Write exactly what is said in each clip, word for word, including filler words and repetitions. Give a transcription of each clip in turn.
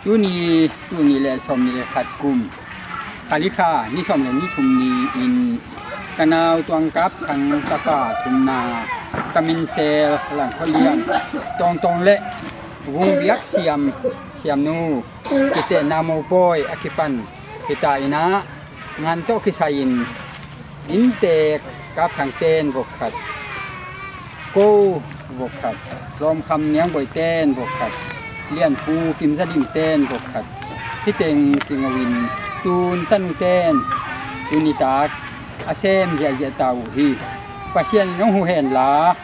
Tuni, tuni le sawmnih le khat kum, kha li kha, ni sawm le ni thum ni-in ka nau Tuang Kap Thang tapa thumna, ka minsel Lang Khua Lian Tawng Tawng le Vung Biak Siam, Siamnu, kitehna mopawi a kipan hi ta in ah, ngan tawh kisai-in, inntek Kap Thang ten vok khat, ko vok khat, Lawm Kham Niang Bawi ten vok khat, Lian Pu Kim Za Dim ten vok khat, hih teng kingo-in, tun tanu ten tuni tak a sem ziahziah ta uh hi. Pasian in hong huh hen la,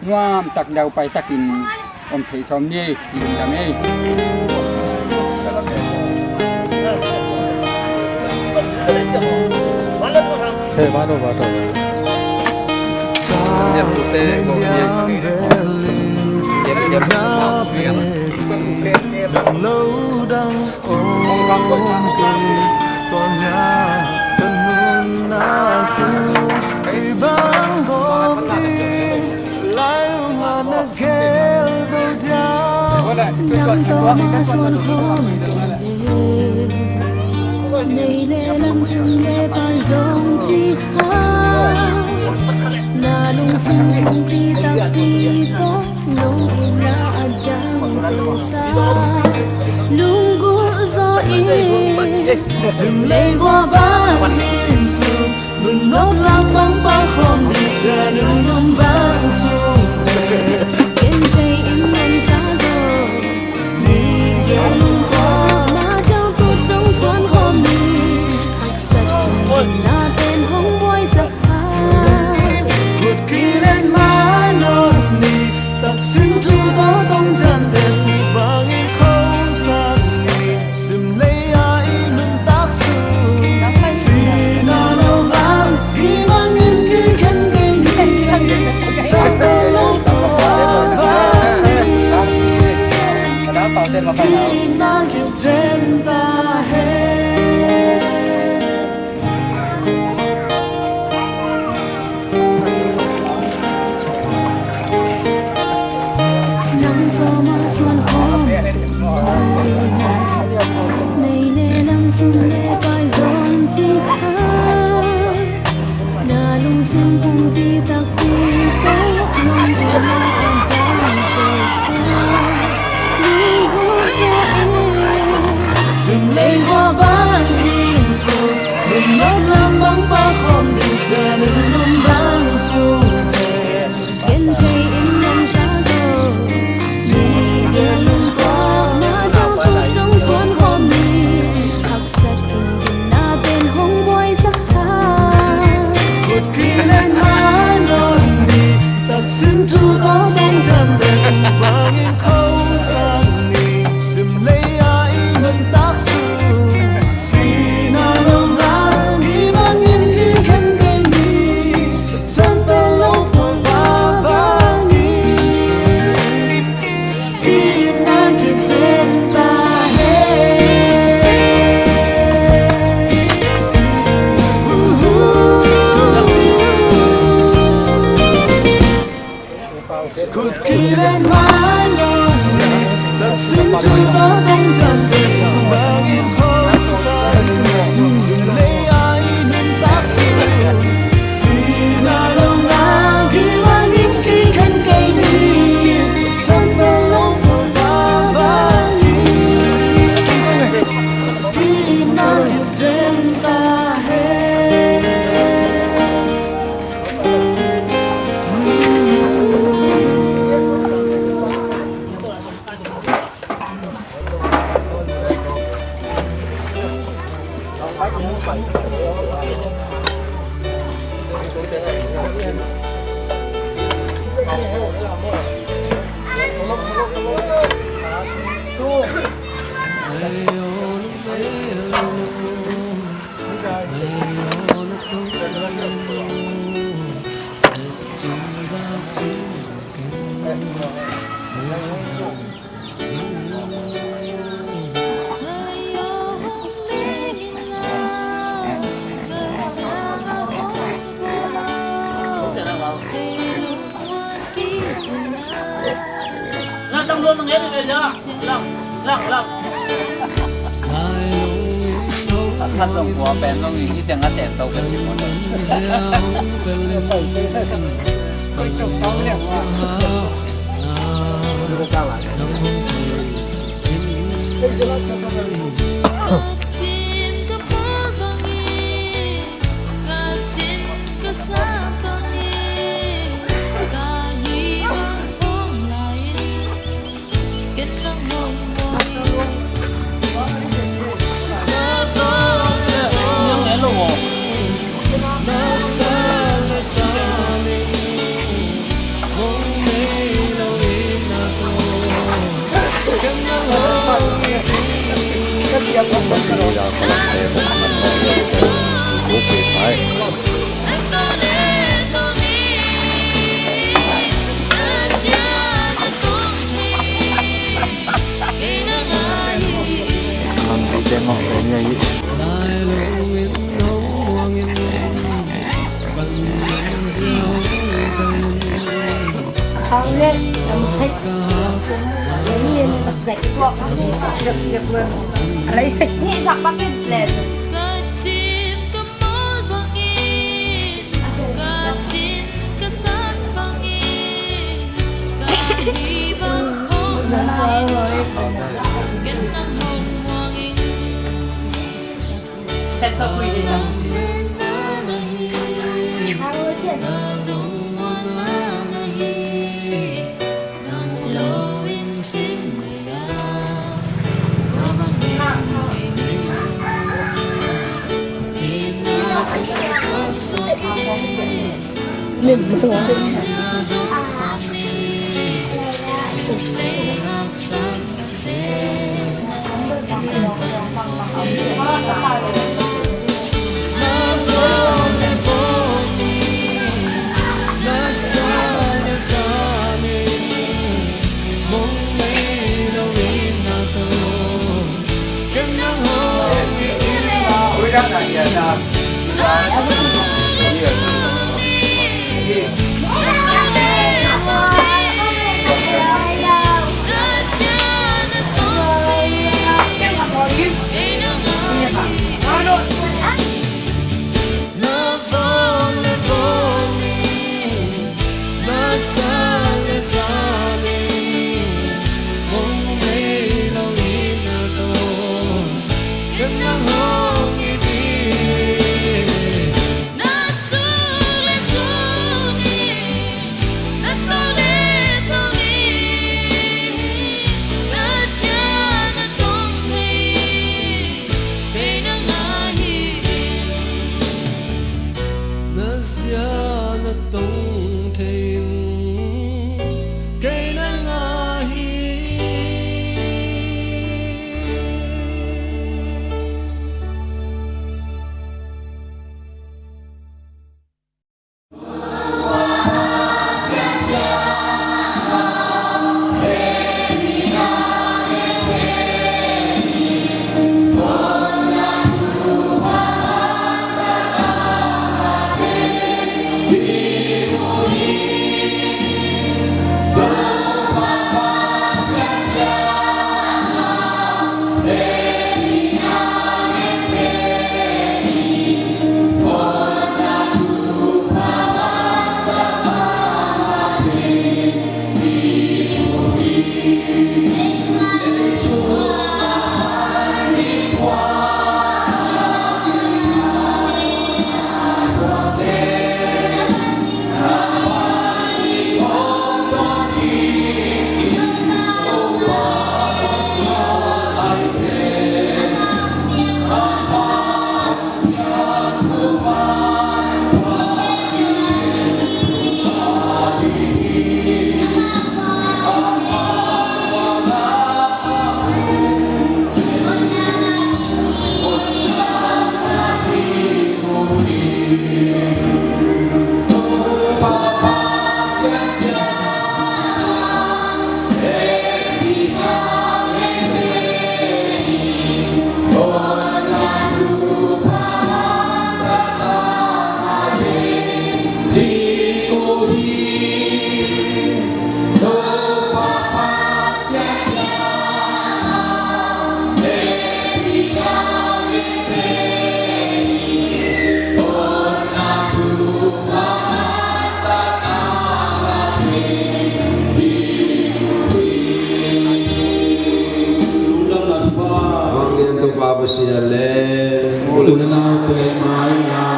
nuam tak, daupai takin om thei sawm ni ei. Lungdam ei. Hey, bato, bato. Nang tawh mah suan khawm kei, nei le lam, sum le pai zong ci kha. Na lungsim pumpi takpi tawh lungkimna a dangte sa, lunggulh zaw in. Sim lei gua bang in suk, nunawk lam bang pang khawm ding sia, nunlum bang sung. Ken thei in man sa zaw, ni gen lungkua, na jang kut dong suan khawm ni. Haksat in na ten hong buai sak. Kut kilen mai nawn ni, taksim thu tawh tong cante, tu bangin khosak ni. Sim lei a i nuntak sung, sina lo ngal, hi bangin kikhen kei ni. Cante lo tu bang bangin, kina kiten ta hen. Nang tawh mah suan khawm, nei le lam, sum le pai zong ci kha. Na lungsim pumpi takpi tawh lungkimna a dangte sa, lunggulh zaw in. Sim lei gua bang in suk, nunawk lam bang pang khawm ding sia, nunlum bang sung. Ken thei in man sa zaw, ni gen lungkua, na jang kut dong suan khawm ni. Haksat in gimna ten hong buai sak kha. Kut kilen mai nawn ni, taksim thu tawh tong cante, tu bangin khosak ni. Sim lei a i nuntak sung, sina lo ngal, hi bangin kikhen kei ni. Cante lo pua bangin, kina kiten ta hen. Kut kilen mai nawn ni, taksim thu tawh tong cante, tu bangin khosak ni. Sim lei a i nuntak sung, sina lo ngal, hi bangin kikhen kei ni. Cante lo pua bangin, kina kiten ta hen. Lang, lang, lang. Khat zong kua pen zong hi teng a tek to pen hi maw.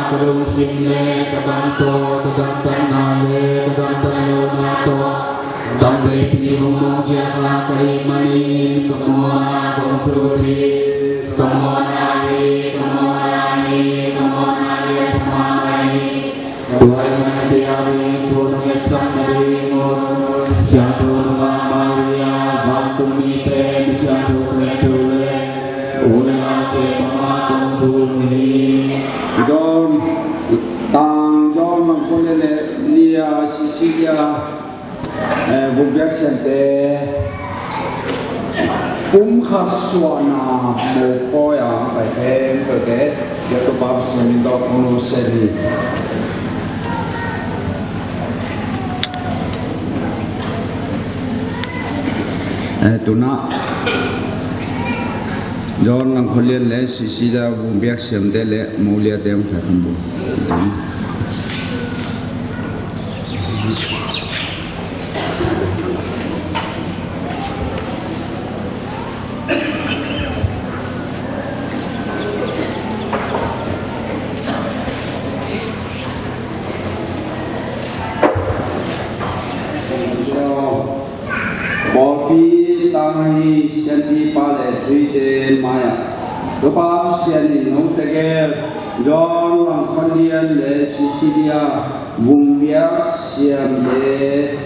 Ka lungsim le ka dam tawh, ka damtatna le ka damtat lohna tawh, ka dam veipi hong mawhkhiat ka hih manin ka muanna kong sut hi. Ka muanna hi, ka muanna hi, ka muanna hi, ka muanna hi. Tua ahih manin pia ding thu na ngetsak nading un Siangtho Nungak Maria, vantung mite, mi siangthote thu le unau te bangmah kong thum hi. John, Tang John Nangkhualian le Lia Cecilia, eh, Vung Biak Siamte, pumkhat suahna mopawi a pai khempeuhte, Topa Pasian min tawh kong nusia hi. Eh, tuna John Nangkhualian le Cecilia Vung Biak Siamte le Molia te hong thah kan bu. Pawlpi tang ahi siampipa le thuite mai-ah Topa Pasian in note gel John Nangkhualian le Cecilia Vung Biak Siamte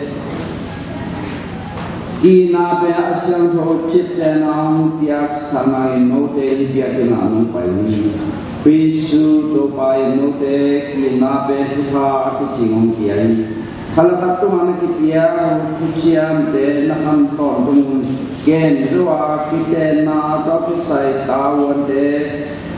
kihna pen a siangtho ciaptehna hong piaksak nangin note in biakinn ah nong pai un. Khrih Jesuh Topa in note kihna pen thupha a kicing hong pia hi. Khat le khat tungah na kipiak uh thuciamte na khan tawntung un. Ken zo a kitenna tawh kisai tavuante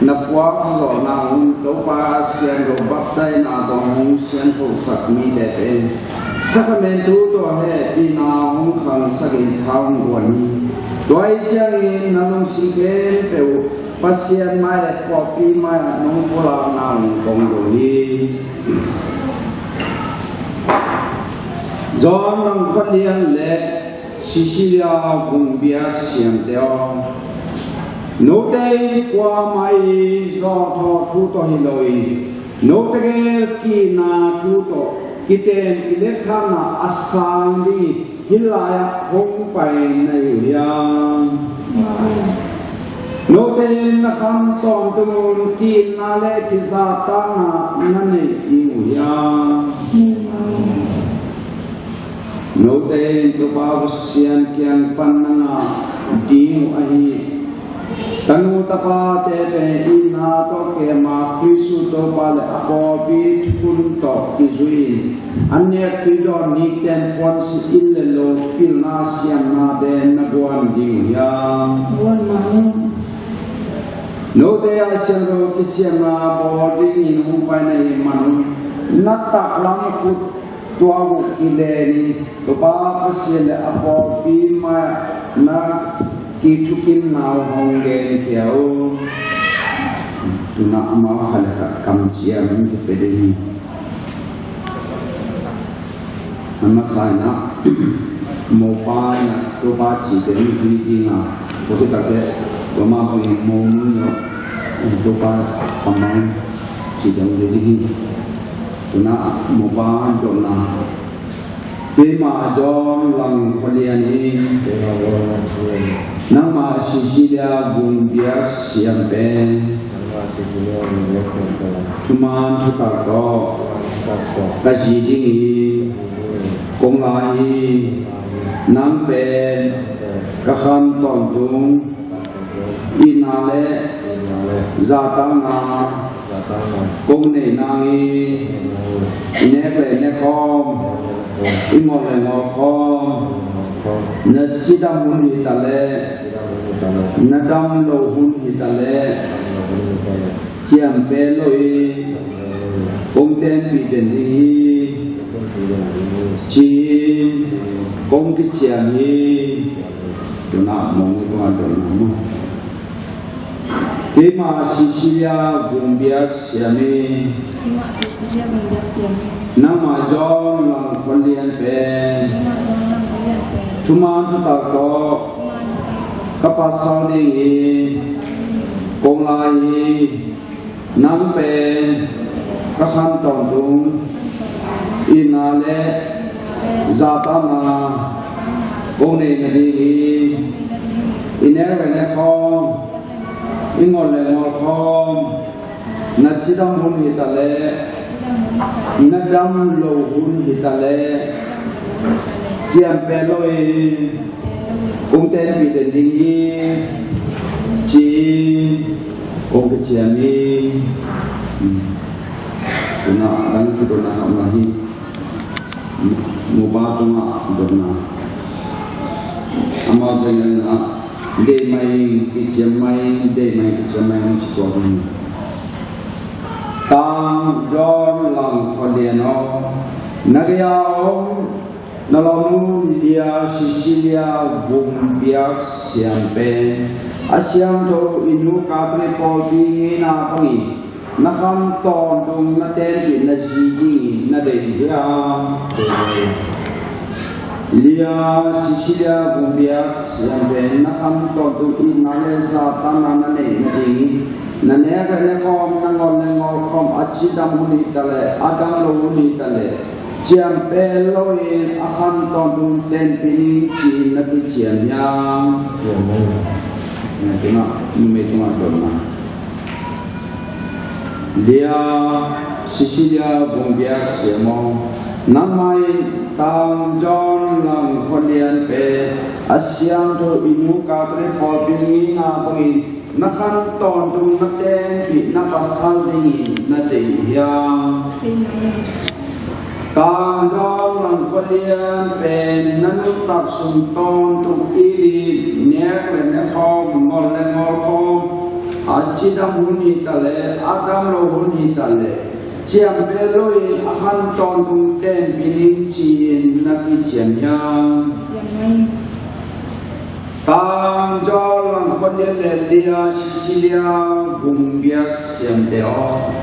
na puak zawhna un Topa a siangtho baptaina tawh hong siangthosak mite pen sakramentu tawh hehpihna hong khangsakin tha hong guan hi. Tua ahih ciangin na lungsim khempeuh uh Pasian mai le pawlpi mai-ah nong pulakna un kong dong hi. John Nangkhualian le Cecilia Vung Biak Siamte aw, note in kuamah i zawhthawh thu tawh hi lo in, note gel kihna thu tawh kiten kilekthakna a sang ding i hih lai-ah hong pai na hi uh hiam? Note in na khan tawntung un, kihna le kizahtakna na nei ding uh hiam? Note in Topa Pasian kiang pan na ngah ding uh ahi tanu tapate pen itna tawh kem a Khrih Jesuh Topa le a pawlpi thukhun tawh kizui in an nek tui dawn nikten puansilh inn le lo pilna siamnate na guan ding uh hiam? Guan mah hi. Note a siangtho kiciamna bawl dingin hong pai na hih manun na taklam khut tua uh kilen in Topa Pasian le a pawlpi mai-ah na kithukinna uh hong genkhia un. Tuna amau khat le khat kamciam in kipia ding hi. A masa in ah mopa in ah Topa cihte hong zui ding a, tua khit takteh tua mah bangin mo nu in ah Topa kammal cihte hong zui ding hi. Tuna mopa hong dotna. Keimah John Lang Khualian hi. Nangmah Cecilia Vung Biak Siam pen thuman thutak tawh ka zi ding hi. Kong la hi. Nang pen ka kham tawntung, itna le zahtakna kong neih nang hi. I nek le i nek khawm, i mawh le mawh khawm, na cidam hun hi ta leh, na dam lo hun hi ta leh, ciam pen lo hi. Kong tenpih den ding hi, ci-in kong kiciam hi. Tuna mong i tungah dotna maw? Keimah Cecilia Vung Biak Siam hi. Keimah Cecilia Vung Biak Siam hi. Nangmah John Lang Khualian pen, nangmah John Lang Khualian pen, thuman thutak tawh, thuman thutak tawh ka pasal ding hi. Pasal ding hi. Kong la hi. Nang pen Ka khan tawntung itna le zahtakna kong nei nading hi. I nek le nek khawm, i ngol le ngol khawm, na cidam hun hi ta leh, na dam lo hun hi ta leh, ciam peh lo in kong tenpih den ding hi, ci-in kong kiciam hi. Tuna dang kidona khat om lai hi. Mupa tungah dotna. Amau tengah deih mah ing, kiciam mah ing, deih mah ing, kiciam mah ing, ci tuak ing. Tang John Lang Khua Lian aw, na gei a om na lawmnu Lia Cecilia Vung Piak Siam pen a siangtho i Nu Catholic pawlpi ngeina bangin na khan tawntung na tenpih na zi dingin na deih hiam? Lia Cecilia Vung Piak Siam pen na khan tawntung itna le zahtakna na neih nadingin na nek le nek khawm, na ngol le ngol khawm, a cidam hun hi ta leh, a dam lo hun hi ta leh, ciam peh lo in a khan tawntung tenpih ning ci-in na kiciam hiam? Ciam hi. Nia, tuna numei tungah dotna. Lia Cecilia Vung Piak Siam aw, nangmah in Tang John Lang Khua Lian pen a siangtho i Nu Catholic pawlpi ngeina bangin na khan tawntung na tenpih na pasal dingin na deih hiam? Tang John Lang Khua Lian pen na nuntak sung tawntung it in, nek le nek khawm, ngol le ngol khawm, a cidam hun hi ta leh, a dam lo hun hi ta leh, ciam peh lo in a khan tawntung tenpih ning ci-in na kiciam hiam? Ciam hi. Tang John Lang Khua Lian le Lia Cecilia Vung Piak Siam te aw,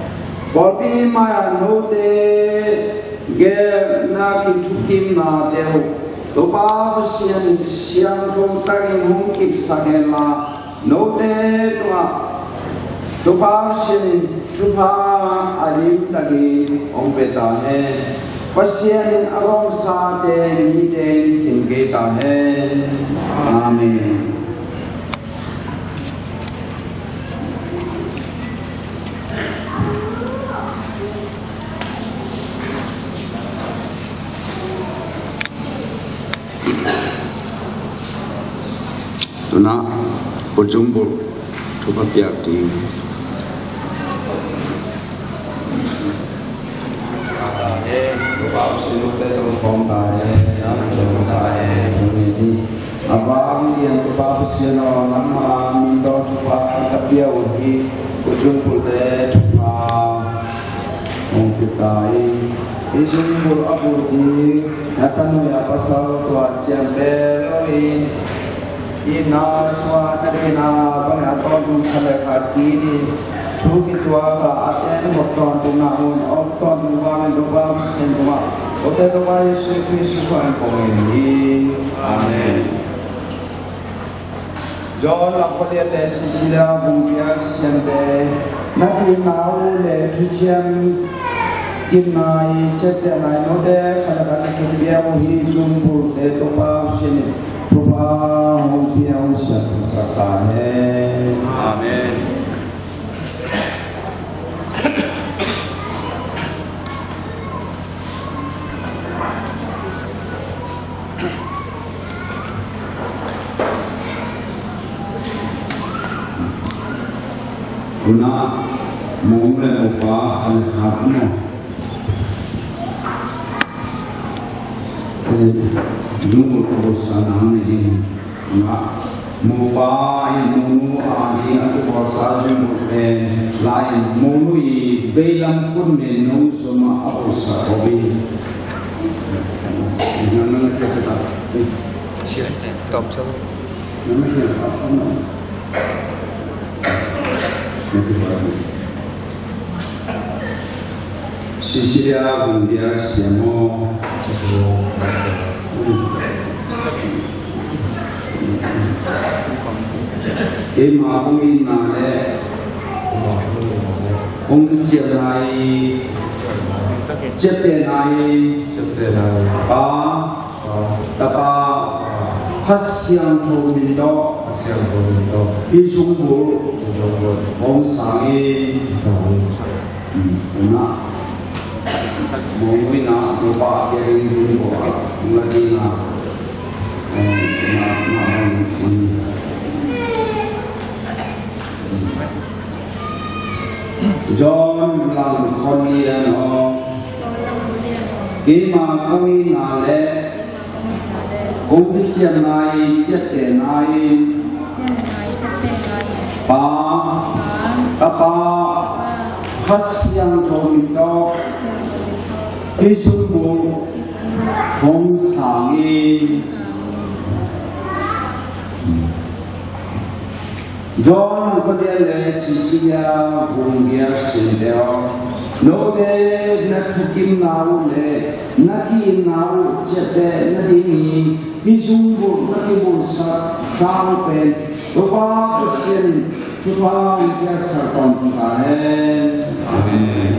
pawlpi mai-ah note gelhna kithukimnate uh Topa Pasian in siangtho takin hong kipsak henla, note tungah Topa Pasian in thupha a limtakin hong pia ta hen. Pasian in a gawmsate mite in khin kei ta hen. Amen. Tuna, Pu Jung Bul thupha piak ding. A vang lian Topa Pasian aw, nangma min tawh thupha ka pia uh hi. Pu Jung Bul te thupha hong pia ta in, i Jung Bul a bul ding na tanu a pasal tua ciam peh lo in, itna suah na deihna bangin a tawntung khat le khat ki-it in, thu kituak a, a ten khop tawntungna hun a om tawntung vangin Topa Pasian tungah, kote Topa Jesu Khrist tungah kong ngen hi. Amen. John Lang Khua Lian le Cecilia Vung Piak Siam te, na itna uh le thuciam itna i ciaptehna in note khat le khat na kipia uh hi. Jung Bul te Topa Pasian in thupha hong pia, hong siangthosak ta hen. Amen. Tuna, monu le mopa khat le khat maw, Jung Bul kipawlsa nang na hi. Tuna, mopa in monu a ding a kipawlsa Jung Bul pen la in, monu i veilam khut nen nong zom a, a pawlsa ko in. Nang na kipawlsa. Tom sa. Cecilia Vung Piak Siam aw. Keima kong itna le kong kiciamna i Ciaptehna in, ciaptehna in, Pa, Pa, Tapa, Pa, Kha Siangtho min tawh, Kha Siangtho min tawh, hih zungbulh, hih zungbulh hong sang in, hong sang in. Hmm, una, mong wina, mong pa, kering dun bo, nga ding a, eh, na, na, na, na. John Lang Khon Lian aw, keima kong itna le kong kiciamna in ciaptehna in, Pa, Tapa, Kha Siangtho min tawh hih zungbulh hong sang in. John Khon Lian le Cecilia Vung Bia Sin te aw, note na thukimna uh le na ki-itna uh ciapteh nading hi. Hih zungbulh na kibulhsak sang pen Topa Pasian thupha hong piaksak tawntung ta hen. Amen.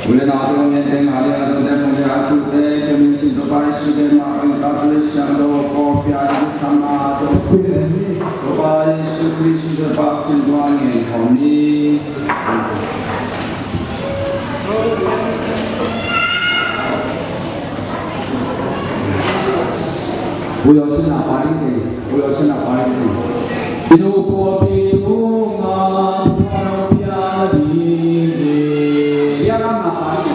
U le nau te, hong en teng a ding a dong te, hong en a tu te, kemin cin Topa Jesu te, ma ring ka tu le siang do ko pia di sama do. Topa Jesu Kristu te pa sin tua ngen khom ni. Ui, aw, cina pai ni, ui, aw, cina pai ni. Inu ko pi tu ma tu pa no pia na di. Pia na pai ni.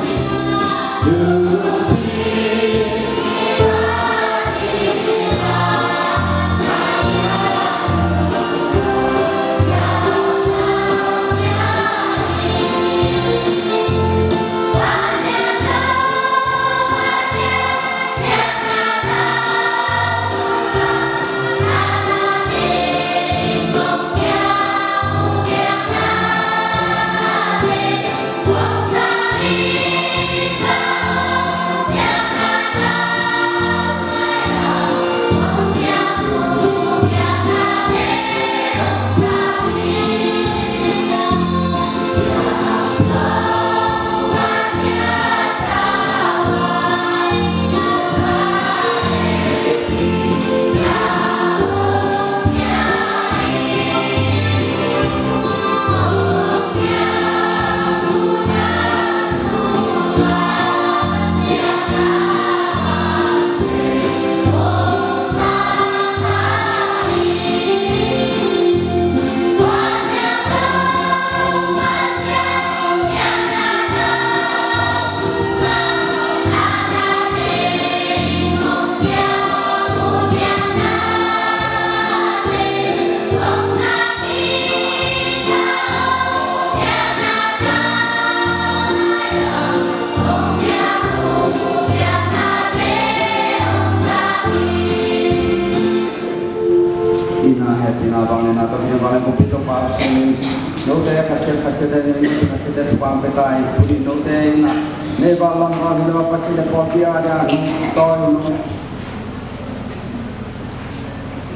Ina hehpihna vangliatna tawh, ina vangliatna kong pia Topa Pasian, note khatciat khatciat te, note khatciat te Topa hong pia ta hi. Tuni note ina neih vangliatna vangliatna Pasian te pawlpi a dia hong tawi nung.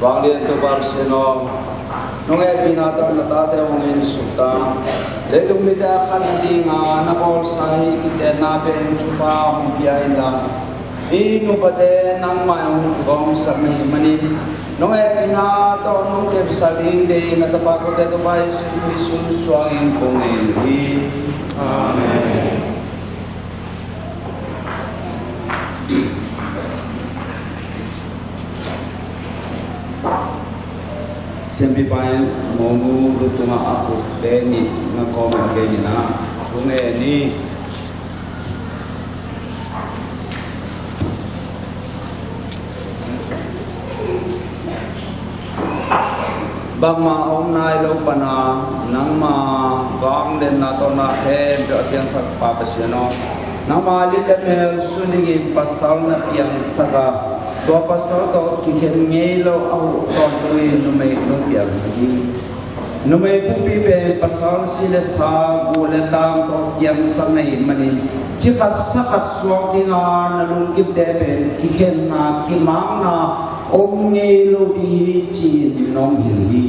Vanglian Topa Pasian aw, nong hehpihna tawh na tate hong ensuk ta. Leitung mite a khan dinga na bawlsa hi, kitenna pen thupha hong pia inla, hih nupate nangmah in hong gawmsak na hih manin, nong hehpihna tawh nong kepsak ding deih na tapa kote Topa Jesu Khrist hong suangin kong ngen hi. Amen. Siampipa in mawngnu lutungah a kutte nih na kawm a kei nih na, kong ngen hi. Bangmah a om nai lo pana nangma vangliatna tawh na khempeuh a piangsak Pa Pasian aw, nangma lit le mel sun dingin pasal na piangsak a, tua pasal tawh kikhen ngei lo a huh tawntungin numei nong piangsak hi. Numei pumpi pen pasal si le sa, gu le tang tawh piangsak na hih manin, ci khat sa khat suak dinga na lungkimte pen kikhenna, kimakna, om ngei lo ding hi ci-in nong hilh hi.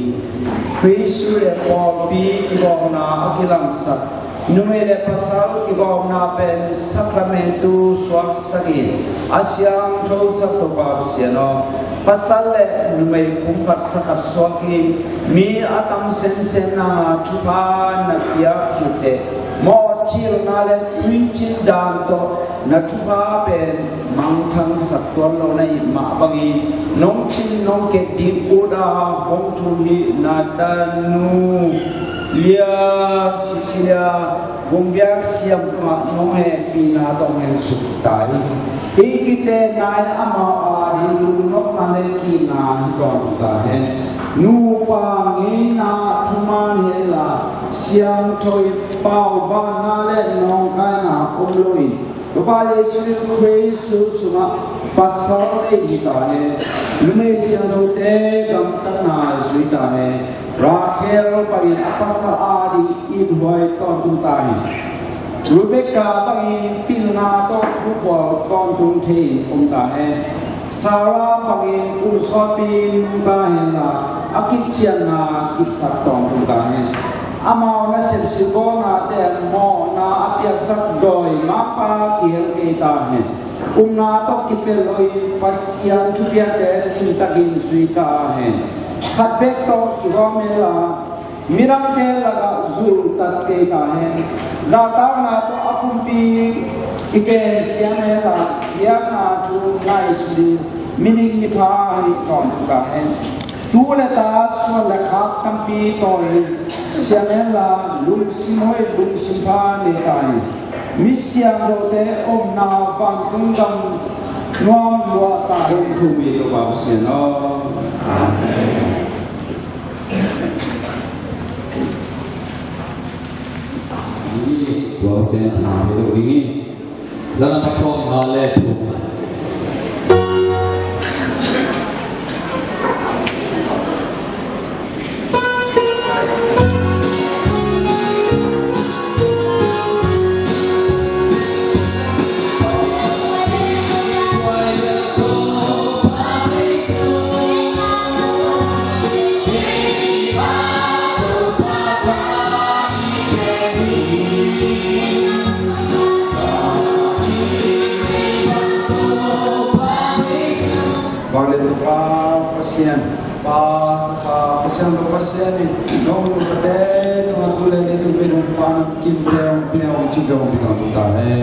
Khrih Jesuh le pawlpi kigawmna a kilangsak numei le pasal kigawmna pen sakramentu suaksak in a siangthosak Topa Pasian aw, pasal le numei kum khat sa khat suakin mi a tam semsem nanga thupha na piak khit teh, mawhcilna le tuicin dan tawh na thupha pen mangthangsak tuan lo na hih mah bangin nong cin nong kem ding ut a hong tung hi. Na tanu Lia Cecilia Gumbiak Siam tungah nong hehpihna tawh hong hensuk ta hi. Hih kitenna in amau ading lungnopna le kihna hi tawntung ta hen. Nupa ngeina thuman hi inla, siangtho i paubanna le nawngkaina om lo in, Topa Jesuh Khrih Jesuh sungah pasal nei hi ta hen. Numei siangthote gamtatna zui ta hen. Rakhel bangin a pasal ading ithuai tawntung ta hen. Rebekah bangin pilna tawh thuphual tawntung thei-in om ta hen. Sarah bangin kum suakpi nungta henla, a kicianna kitsak tawntung ta hen. Amau nasep silbawlnate mawhna a piaksak dawi mangpa kihel kei ta hen. Upna tawh kipelh lo-in Pasian thupiakte limtakin zui ta hen. Khat bek tawh kigawm henla, midangte lakah zulhtat kei ta hen. Zahtakna tawh a pumpi kikem siam henla, biakna thu ngaihsun in mining mipha hi tawntung ta hen. Tu le ta, suan le khak tampi tawi siam henla, lungsim hoih lungsim pha nei ta hen. Mi siangthote omna vantung gam nuam lua ta hen. Thu mi Topa Pasian aw. Amen. Tua pen na hi lo ding hi. Lana pasawm nga le thu. Vanglian Topa Pasian, Pa, Pa, Pasian Topa Pasian in, nong nupate tungah tu le ni tu pen hong pan kim te hong pia hong cik hong pi tong tu ta le.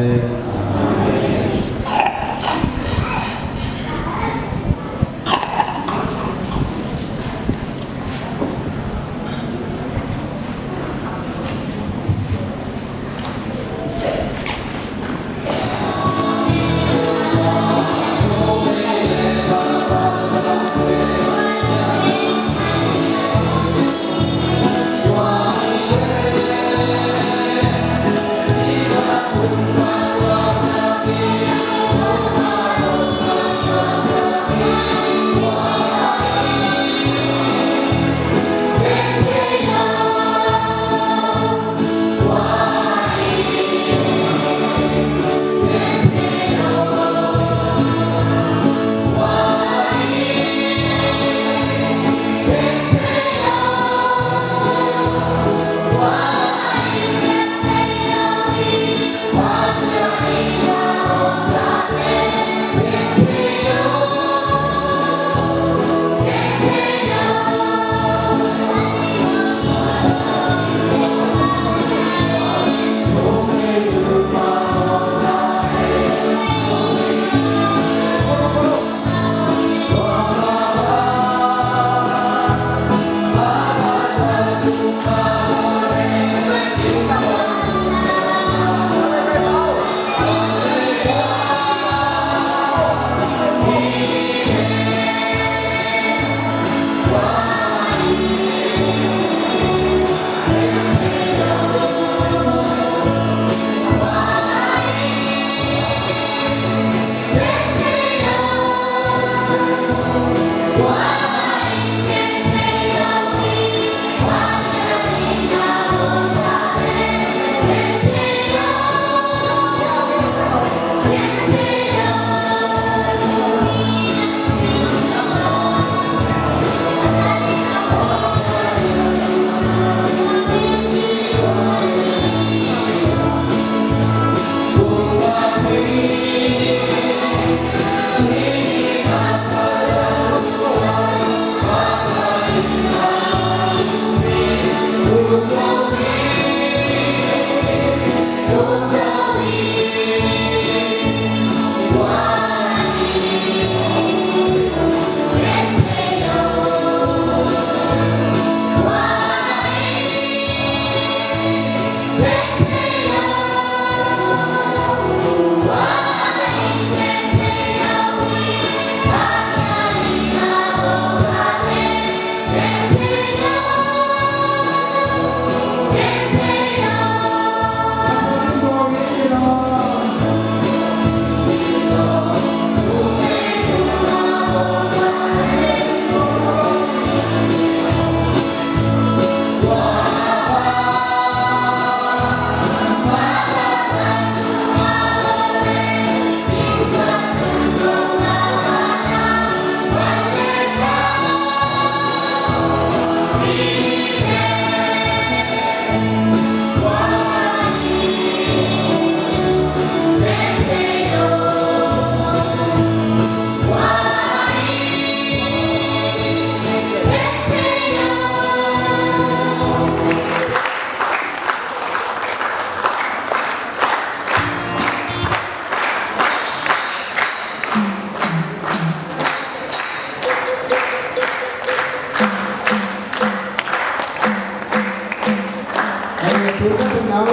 Ka tun nau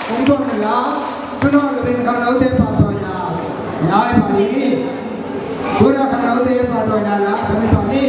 hong zuan la, tun nau lo in khangnote pahtawina la i pah ni. Tun nau khangnote pahtawina la sam i pah ni.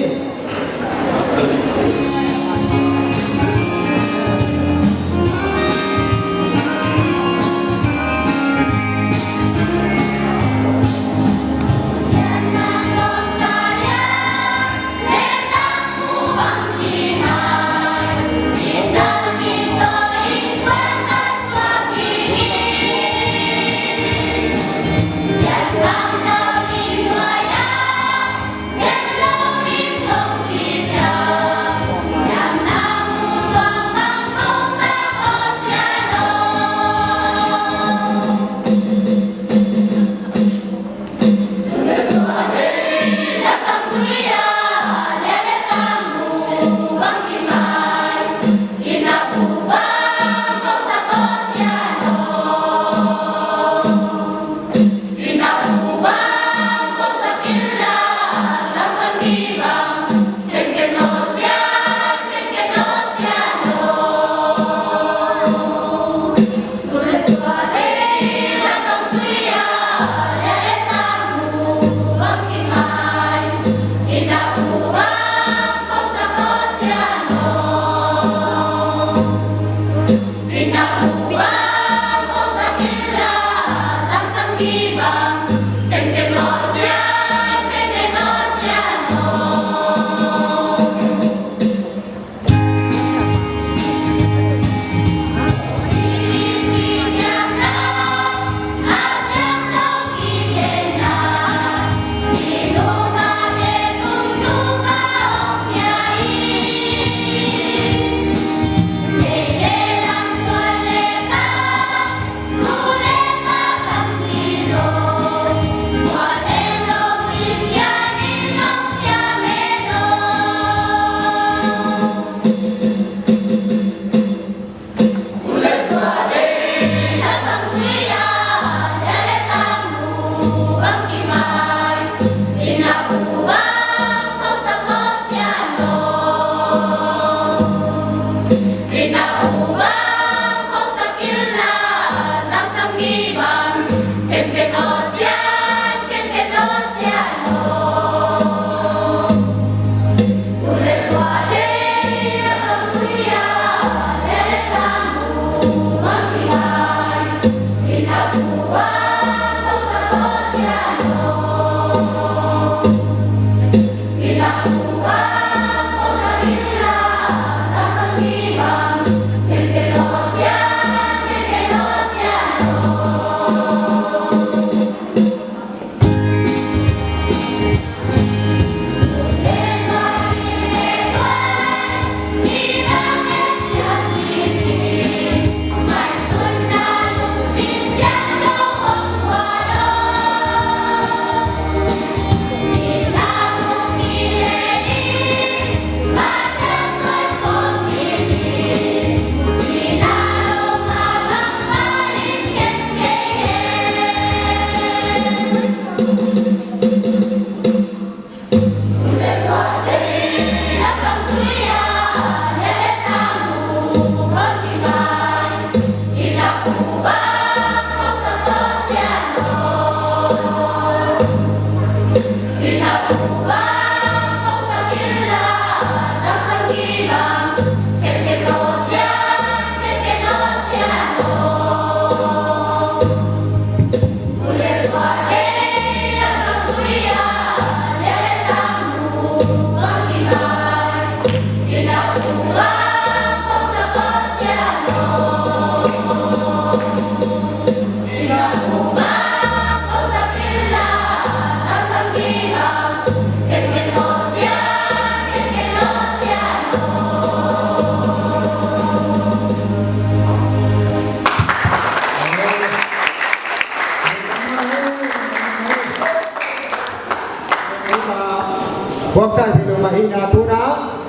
Puak tai thei lo mah hi na, tu na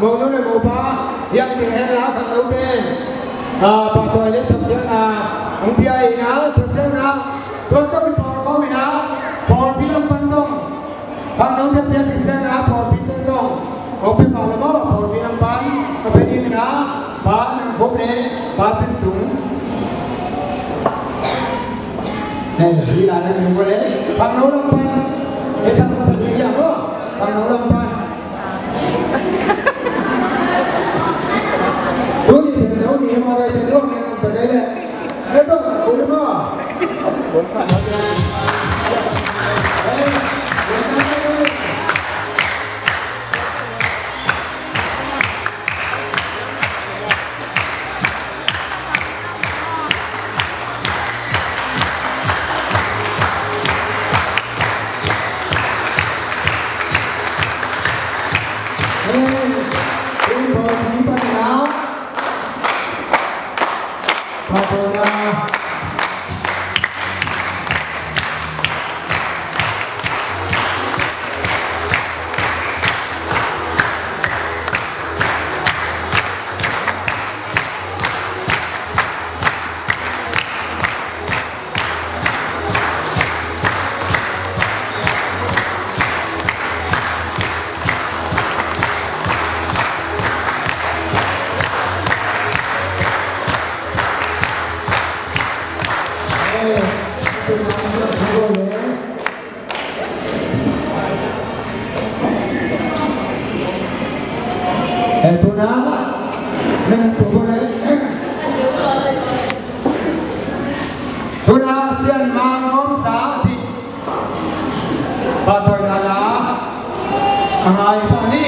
monu le mopa hiang ding hen la, khangnote in, ah, pahtawi le sawmpiakna hong pia hi na, tua ciang na tua tawh kipawl khawm hi na, pawlpi lam pan zong khangnote piak hi ciang na, pawlpite zong hong pia pah lo maw, pawlpi lam pan ka pia ding hi na, Pa Nang Khup le Pa Cin Tung. Eh, hi lai a mi ko le. Pangno lam pan. Eh, sang sa di ya ko. Pangno lam pan. Tu ni, tu ni mo re, tu ni mo re. Eh, tu, tu ni mo. Eh, tuna, men tu ko le. Tuna Sian Mang Ngom Sa ci. Patoi na la. A ngai pa ni.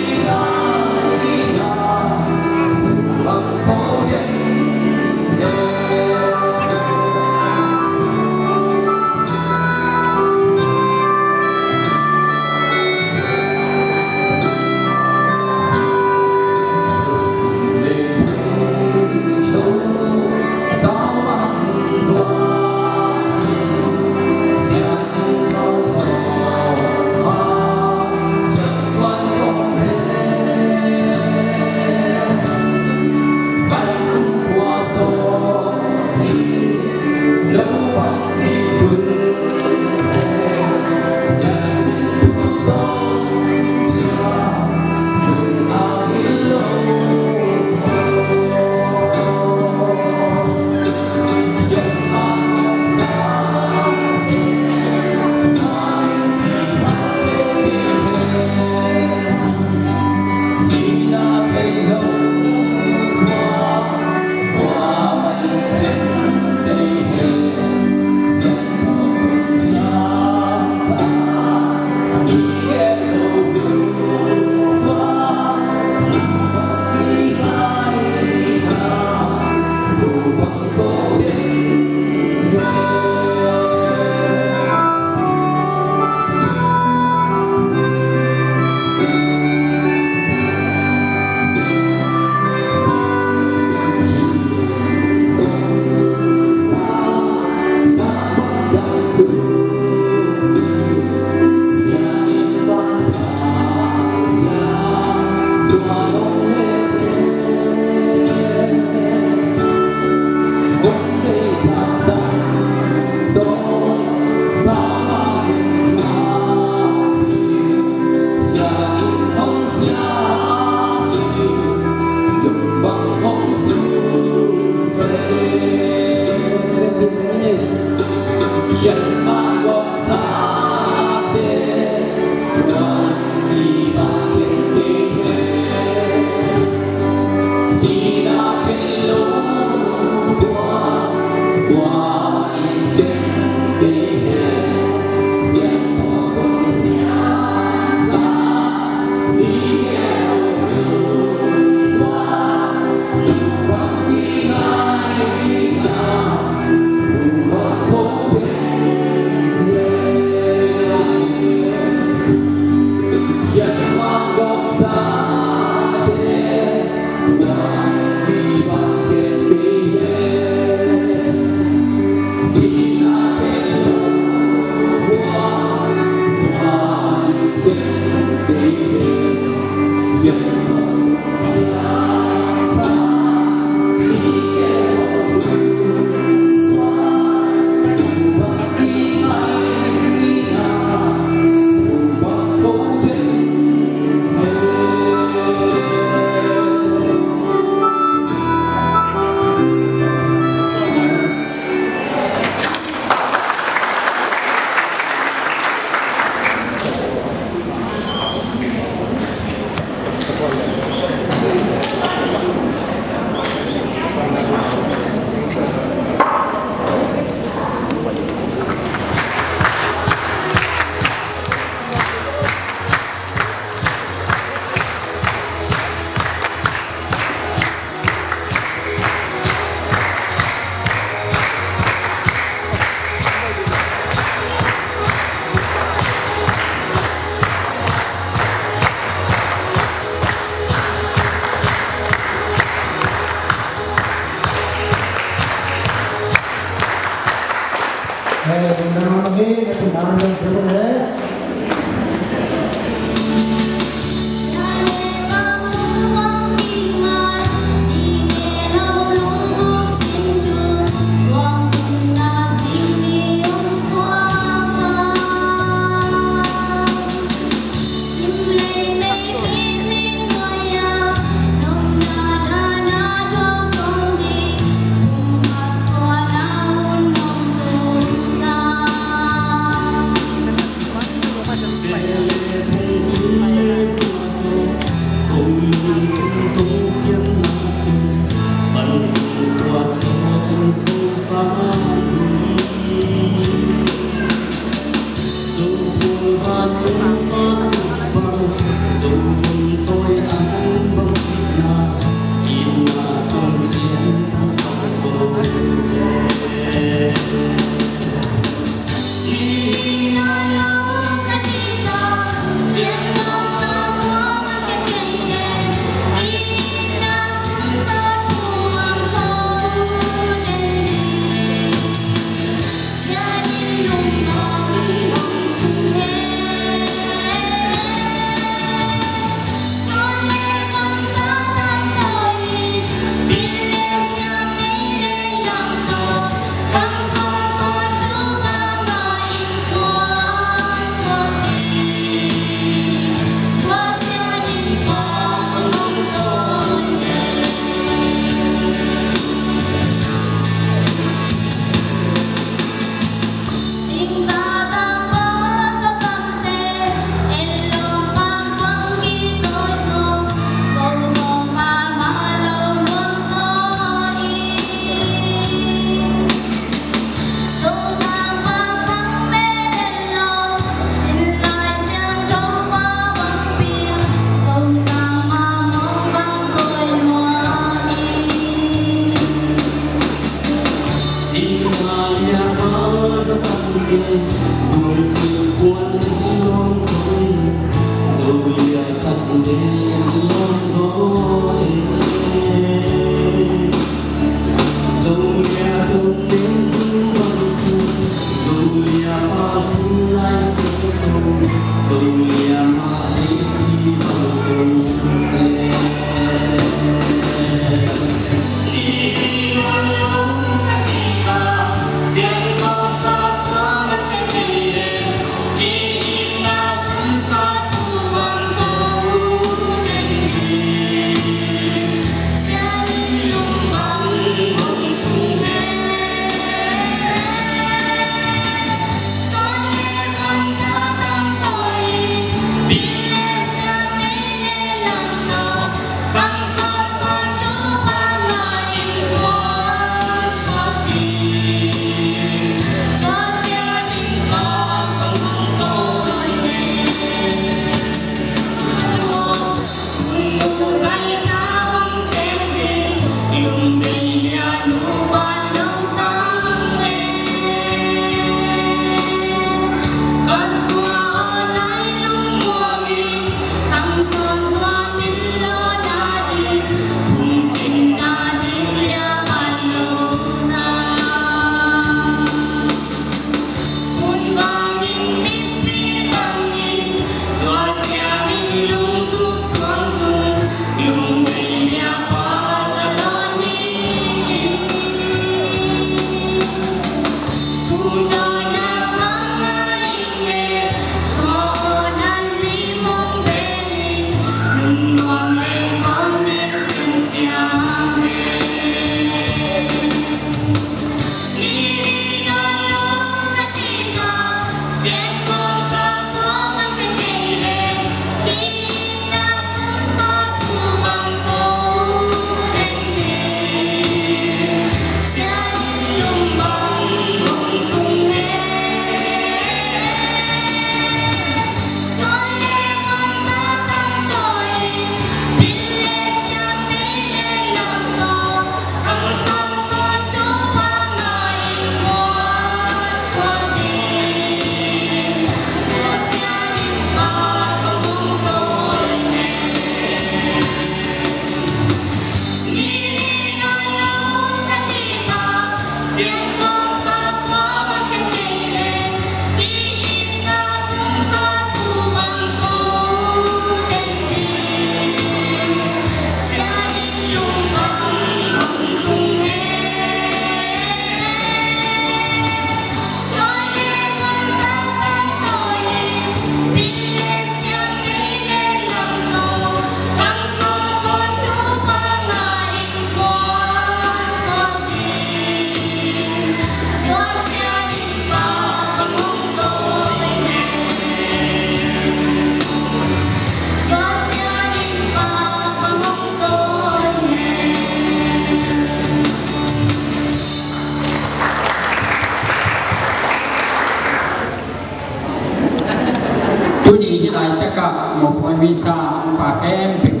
Tuni hih laitakah mawhpuan misa hong pa khempeuh,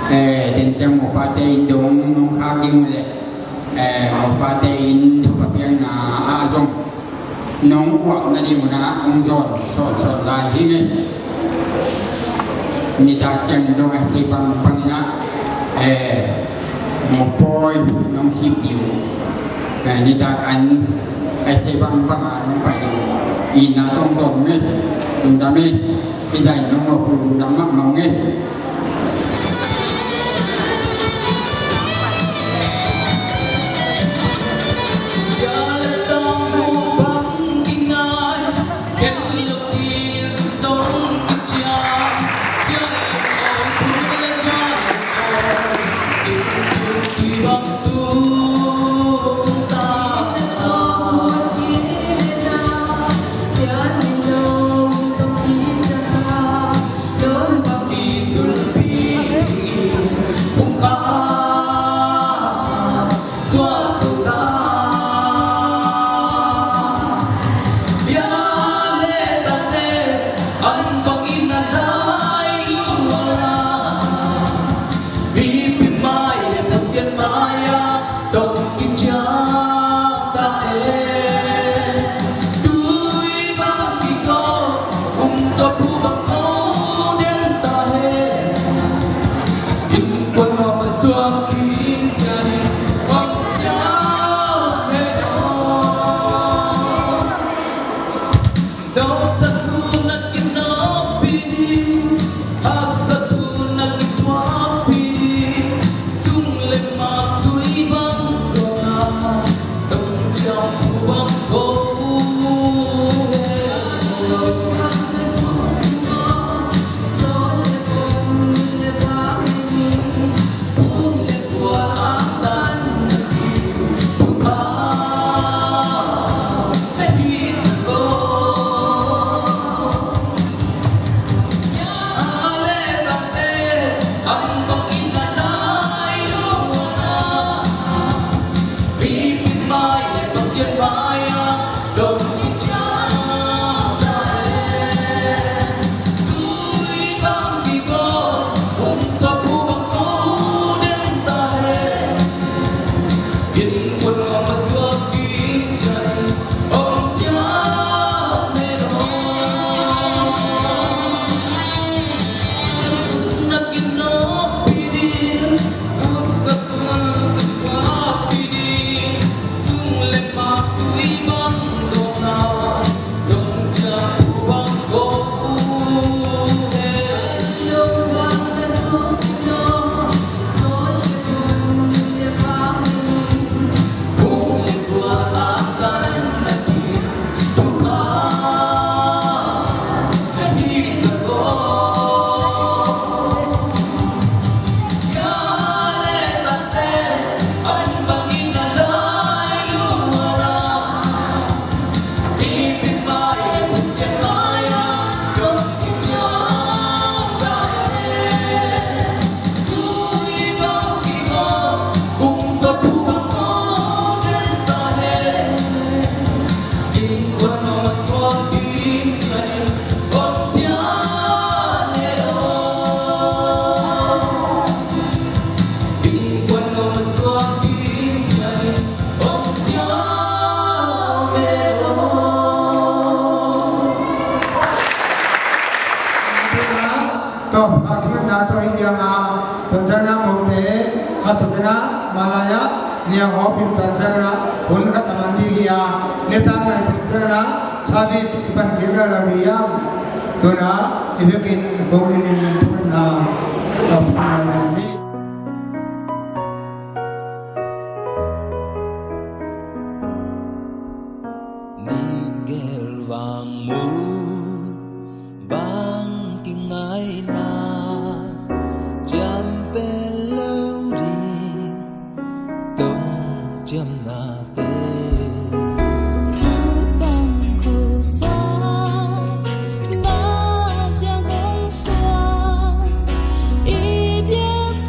eh, Tenciang mawhpate in dong nong khak ding uh leh, eh, mawhpate in thupha piakna ah zong nong uap nading un ah hong zawn sawnsawn lai hi ing. Nitak ciangin zong a thei bangbang in ah, eh, mawhpawi nong sip ding uh. Eh, nitak an a thei bangbang a nong pai ding uh. Itna tawh hong zawn ung e. Lungdam e. Hih zah in nong mawhpuak lungdam mahmah ung e. Tawh, a thumanna tawh hi diang a, tuan ciang na mote, kha suk in a, malaya, nia hawp in tuan ciang na, hun khat a man ding hi a, nitak nai tuan ciang na, service i pan kik lel lo ding hiam. Tuna, i biakinn kong in in thumanna, tawh thumanna na ni. Nih gel vang mu bang kingaina, ciam pel lo ding tong ciamnate. Bang khusa na ciang hong suak i biak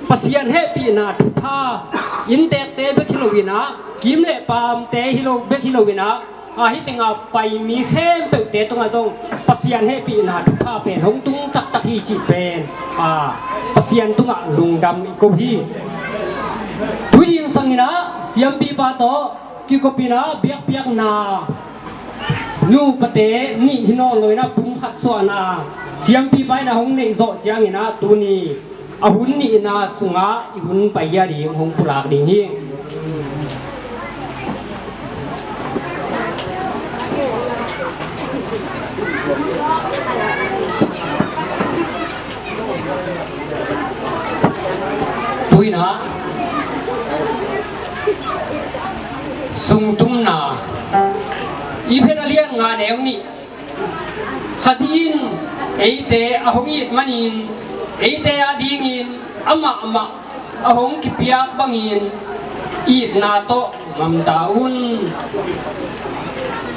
Pasian hehpihna thupha inntekte bek hi loinah, kim le paamte hi lo bek hi loinah, a, hih tengah pai mi khempeuhte tungah zong Pasian hehpihna thupha pen hong tung taktak hi cih pen, a, Pasian tungah lungdam i ko hi. Tui hing sanginah siampipa tawh kikopinah biakpiakna nupate nih hi nawn loinah pumkhat suahna siampipa inah hong neih zawh cianginah tuni a hun nihna sungah i hun pai hi a ding hong pulak ding hi. Tuinah sungtumna i phet a lian nga neu nih Khazih in eite a hong it manin eite a dingin amahmah a hong kipiak bangin itna tawh ngamta un.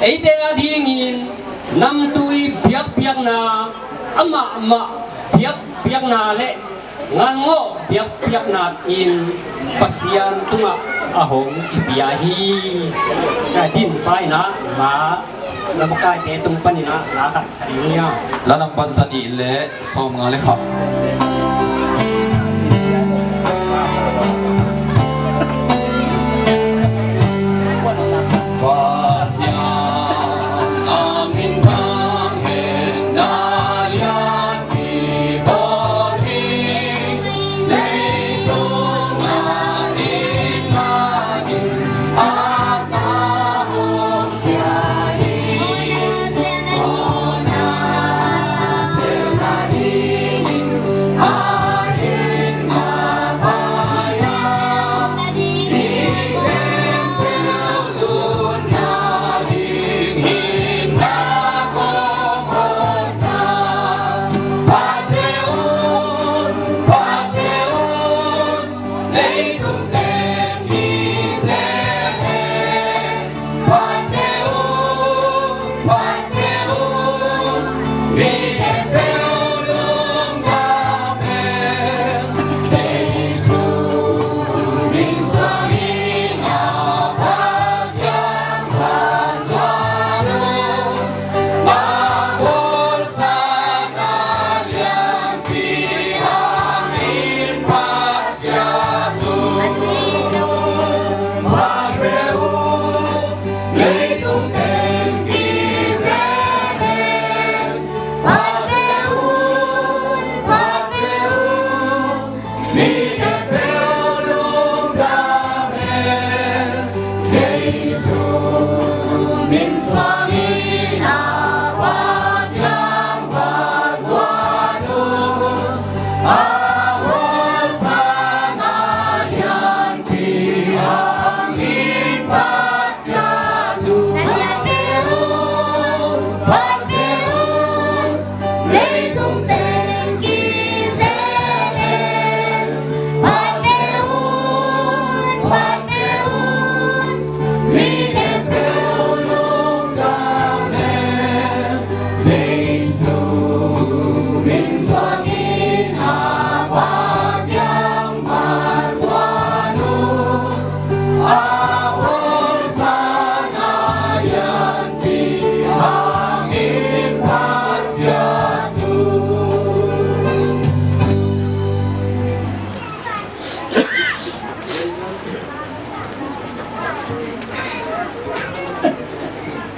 Eite a dingin namtui biakpiakna, amahmah biakpiakna le ngangawh biakpiakna in Pasian tungah a hong kipia hi. Ka din sa inah la, la makaite tung paninah la khat sa ding hi a. La nambat zanih le sawmnga le khat.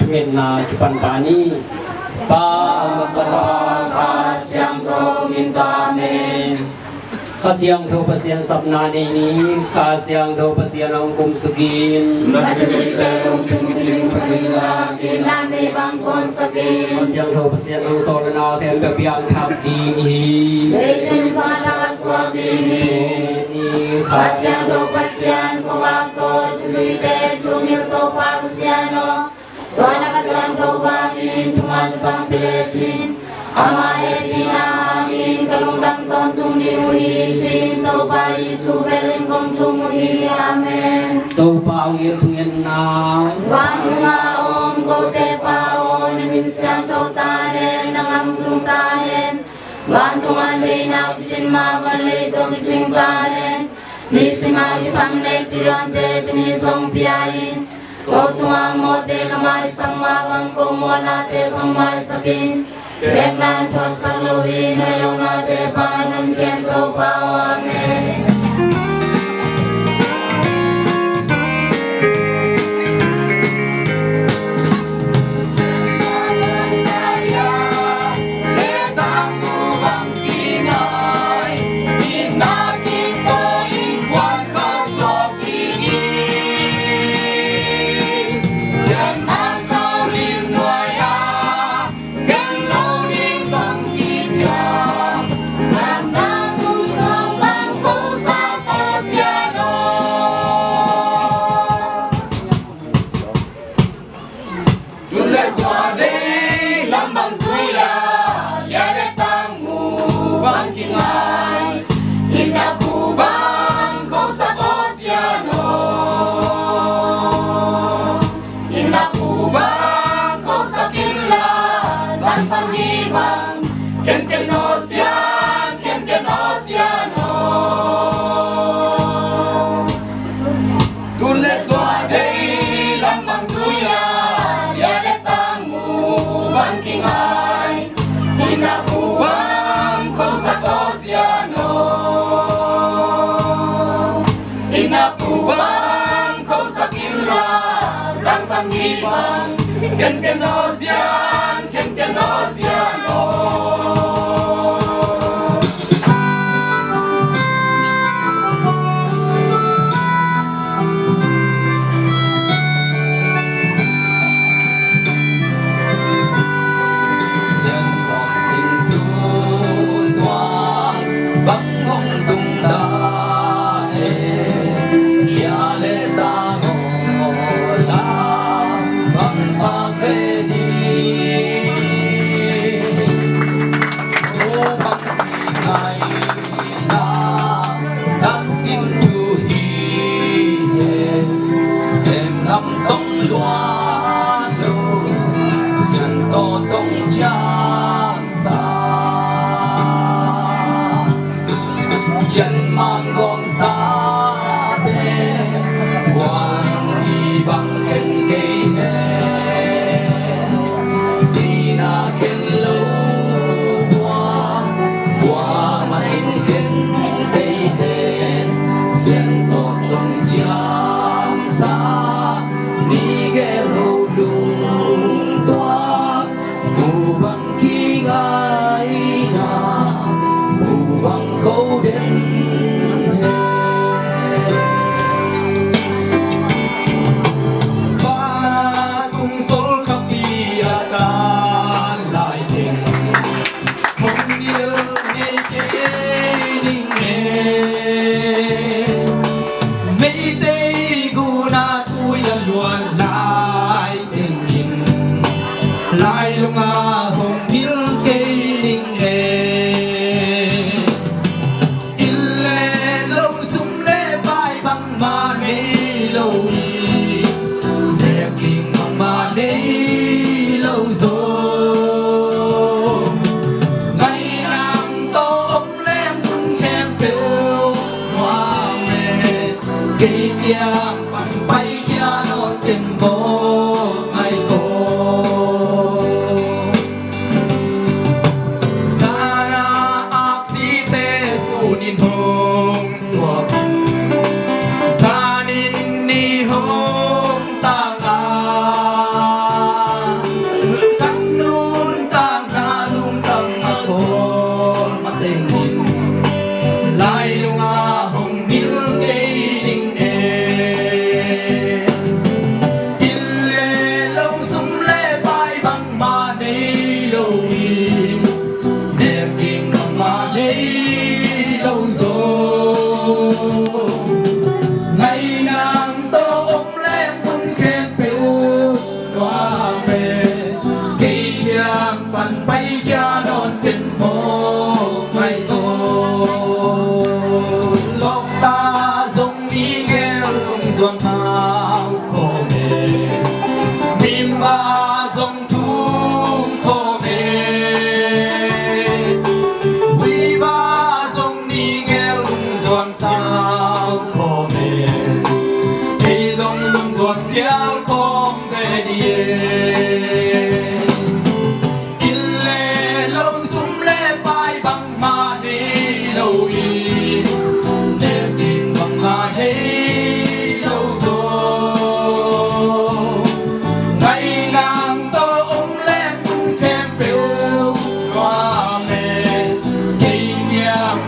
Thungetna kipan ta ni. Pa, Tapa, Kha Siangtho min tawh, amen. Kha Siangtho Pasian sapna nei ni. Kha Siangtho Pasian hong kumsuk in. Kha Siangtho Pasian hong sawlna khempeuh piangthak ding hi. Kha Siangtho Pasian, khuavak tawh thuzuite thumil Topa Pasian aw, tua na Kha Siangtho bangin thuman tang pia lecin, ama hehpihna hangin ka lungdam tawntung ding uh hi, ci-in Topa Jesuh belin kong thum uh hi. Amen. Topa hong it thungetna. Van nungah a om kote Pa aw, na min siangtho ta hen, na gam tung ta hen. Vantung a deihna kicin mah bang leitung kicing ta hen. Nisim a kisam nek tuidawnte tuni zong pia in. Ko tungah mawhte ka maisak mah bang ko mawhnate zong maisak in. Biakna in thuaksak loin hoih lohnate pan honkhia in Topa aw. Amen. Tun le zua dei lam bang zui a, lia le tang mu bang kingai. Inn a pu bang ko sa ko sia no. Inn a pu bang ko sa kin la, zan sa mi bang ken ken no sia, ken ken no sia no. Tun le zua dei lam bang zui a, lia le tang mu bang kingai. Inn a pu bang ko sa ko sia no. Inn a pu bang ko sa kin la, zan sa mi bang ken ken no sia, ken ken no sia no. Taksim thu hi hen, en lam tong luan lo, sian tawh tong ciam sa. Cian mang gawm sate, huan i bang khen kei hen. Sina khen lo tua, tua mah in khen kei hen. Sian tawh tong ciam sa, ni gel lo lung tua. Pu bang kingai na, pu bang ko den hen. Pa tung sol khapi a tan lai teng, hong ngil ngei kei ning e. Meitei gun a tui a luan lai tengin, lailung a hong ngil kei ning e. Inn le lo, sum le pai bangmah nei lo hi, nek ding bangmah nei lo zaw. Ngainang tawh om leng mun khempeuh nuam e. Kei kiang pan paikhia nawn ken mawk ngai ko. Zan a aksite sun in hong suak in, zan in ni hong tang a, kan nuntakna lungtang a khawl matengin, lailung a hong ngil kei ning e. Inn le lo, sum le pai bangmah nei lo hi, nek ding bangmah nei lo zaw. Ngainang tawh om leng mun khempeuh nuam e. Kei kiang pan paikhia nawn ken mawk ngai ko. Lawkta zong ni gel hong zuan hau khawm e. Mimba zong thum khawm e.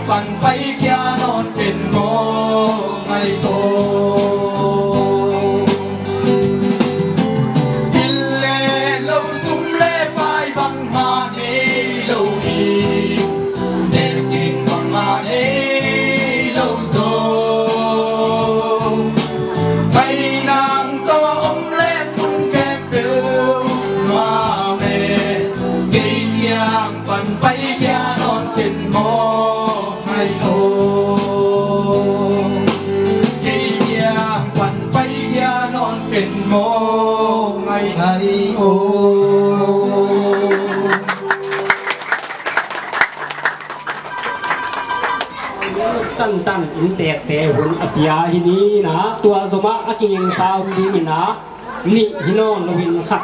Pan paikhia nawn pen mawk ngai tawh. Inn le lo, sum le pai bangmah nei lo hi. Nek ding bangmah nei lo zo. Pai nang tawh om le mun khempeuh nuam e. Kei kiang pan paikhia nawn pen mawk ngai aw. Kei kiang pan paikhia nawn pen mawk ngai ngai aw. Tantan inntekte hun a pia hi ni na, tua zomah a kingingsa om ding hi na. Nih hi nawn loin khat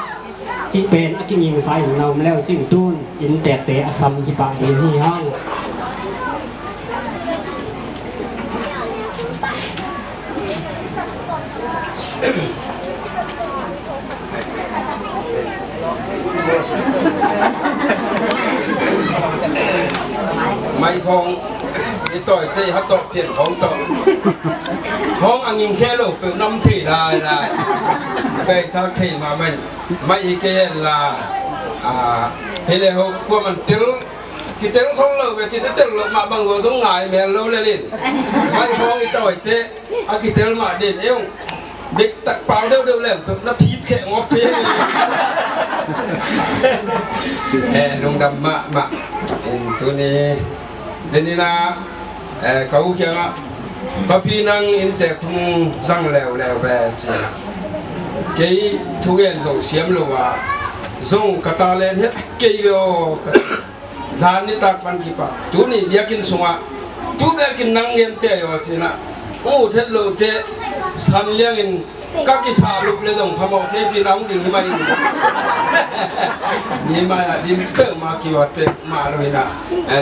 cih pen a kingingsa in na om leu cin tun inntekte a sam hi pah ding hi hang. Mai khawng i tawi tei ha tawh pian khawng tawh. Khawng a nging khe lo peuh nam thei lai lai. Pai thak thei mah mai. Mai i kei hen la. Hi le ho kua man tel. Kitel khol lo ve cin a tel lo mah bang lo zong ngai mel lo le lin. Mai khawng i tawi tei. A kitel mah den eung. Dek tak pau deuh deuh leng peuh na phit kheh ngop thei. Eh, lungdam mahmah. In tuni. Denina, eh, ka u kiangah, "Papi nang inntek thung zang leuleu ve," ci. Kei thugen zong siam lo a. Zong ka talent het kei ve aw. Zan nitak pan kipat tuni biakinn sungah tu biakinn nang gente aw cinah ut het lote san liangin ka kisah lup le zong phamawh kei cinah hong ding hi mai. Ni mai ah din peuhmah kiuat peuhmah lo hinah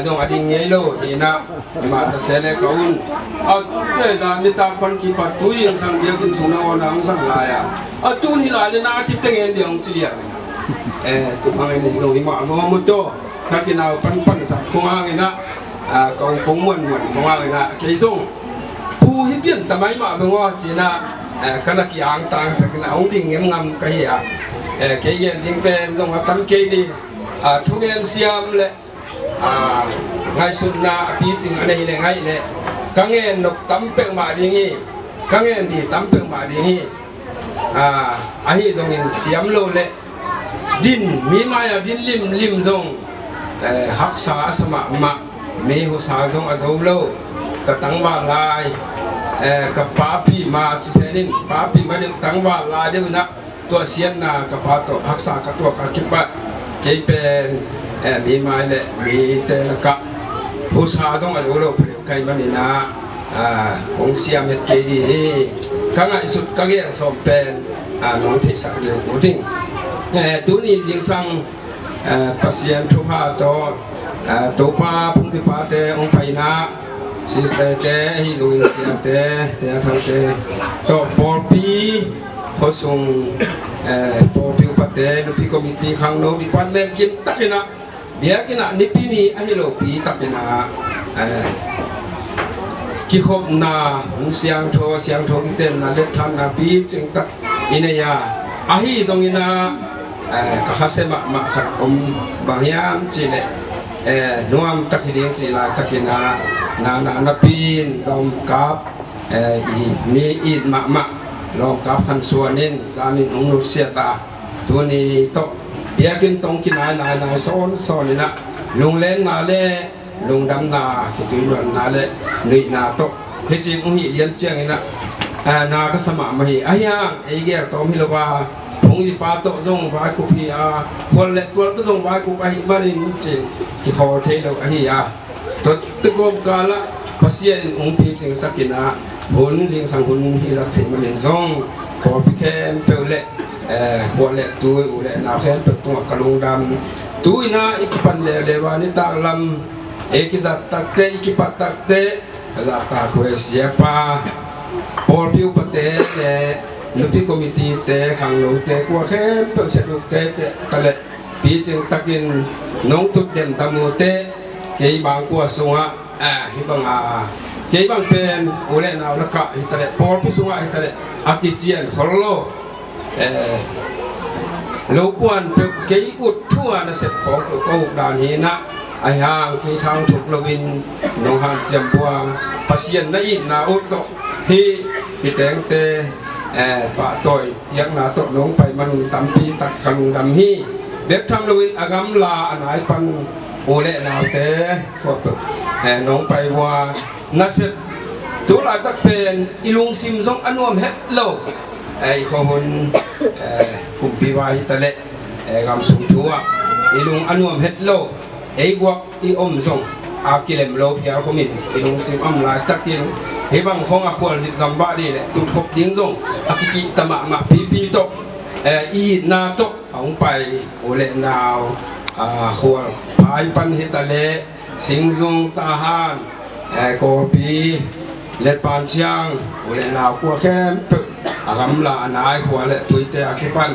zong a ding ngei lo hinah. Mah ta se le ka un a te zan nitak pan kipat tu zingsang biakinn sung nang aw nang zang lai ah a tun hi lai le na a cip teng en diang hong ci liang hinah. Eh, tu hangin hi lo hi mah maw maw taw. Ka kinau panpan sak khong hangin ah, ah, ka u kong muanmuan khong hangin ah kei zong pu hi pian ta mai mah beng aw cinah, eh, ka na ki-angtang sakin ah hong ding ngemngam ka hi ah. Eh, kei gen ding pen zong a tam kei ding, ah, thugen siam le, ah, ngaihsutna a picing a nei le ngaih le ka ngen nop tam peuhmah ding hi. Ka ngen ding tam peuhmah ding hi. Ah, ahi zongin siam lo le din, mi mai-ah din limlim zong, eh, haksa a sa mahmah, mi husa zong a zo lo. Ka tangval lai, eh, ka papi ma ci senin, papi ma deuh tangval lai deuh inah tuah siatna ka pa tawh haksa ka tuah ka kipat kei pen, eh, mi mai le mite lakah husa zong a zo lo pha deuh ka hih maninah, ah, kong siam het kei ding hi. Ka ngaihsut ka gel sawm pen, ah, nong theihsak deuh uh ding. Eh, tuni zingsang, eh, Pasian thupha tawh, eh, Topa phungkipate hong paina, sister te, ahi zongin siate, te a thangte tawh pawlpi, khuasung, eh, pawlpi upate, nupi committee, khangno department kim takinah biakinn ah Nipi ni ahi lopi takin ah, eh, kikhopna, hong siangtho, siangtho kitenna, letthanna picing tak i nei a, ahi zongin ah, eh, ka khasia mahmah khat om, bang hiam cihleh, eh, nuam tak hi ding cih laitak in ah, nana napi in lawmkap, eh, i mi it mahmah lawmkap khansuan in zan in hong nusiat a, tuni tawh biakinn tawh kinainainai sawnsawn in ah, lunglenna le lungdamna, khitui nuamna le nuihna tawh hih cin hong hih lian ciangin ah, ah, na ka sa mahmah hi. Ahi hang ei gel tawm hi lo a, phungzipa tawh zong vaikup hi a, khual le tual tawh zong vaikup ahih manin cin kikhawl thei lo ahi a, tua kawmkal ah Pasian in hong picingsak in ah, hun zingsang hun hi zat theih manin zong pawlpi khempeuh le, eh, khua le tui, u le nau khempeuh tungah ka lungdam. Tu in ah i kipan leuleu a, nitak lam i kizat takte, i kipat takte, ka zahtakhuai siapa, pawlpi upate le nupi committee te, khangnote, kua khempeuh, sedukte, te ka le picing takin nong tut demdam uh teh, kei bang kua sungah Ah, hih banga kei bang pen u le nau lakah hitaleh, pawlpi sungah hitaleh, a kician khol lo. Eh, lo kuan peuh kei ut thu a nasep khawng peuh ka uk dan hi nah, ahi hang kei thang thuk loin nong hanciam buang, Pasian na itna uh tawh hih kitengte, eh, pahtawi piakna tawh nong pai man un tampi tak ka lungdam hi. Bek tham loin a gamla a nai pan u le naute khua peuh, eh, nong pai vua nasep tu laitak pen i lungsim zong a nuam het lo. Eh, i khuahun, eh, kumpi vai hitaleh, eh, gamsung thu ah i lung a nuam het lo. Ei guak i om zong a kilem lo phial khomin i lungsim a om laitakin hih bang khawng a khualzin gam bah dih leh tutkhop ding zong a kikihta mahmah pipi tawh, eh, i itna tawh a hong pai u le nau, ah, khual phai pan hitaleh, Singzung, Tahan, eh, Kawlpi, Letpan, Chiang, u le nau kua khempeuh, a gamla a nai khua le tuite a kipan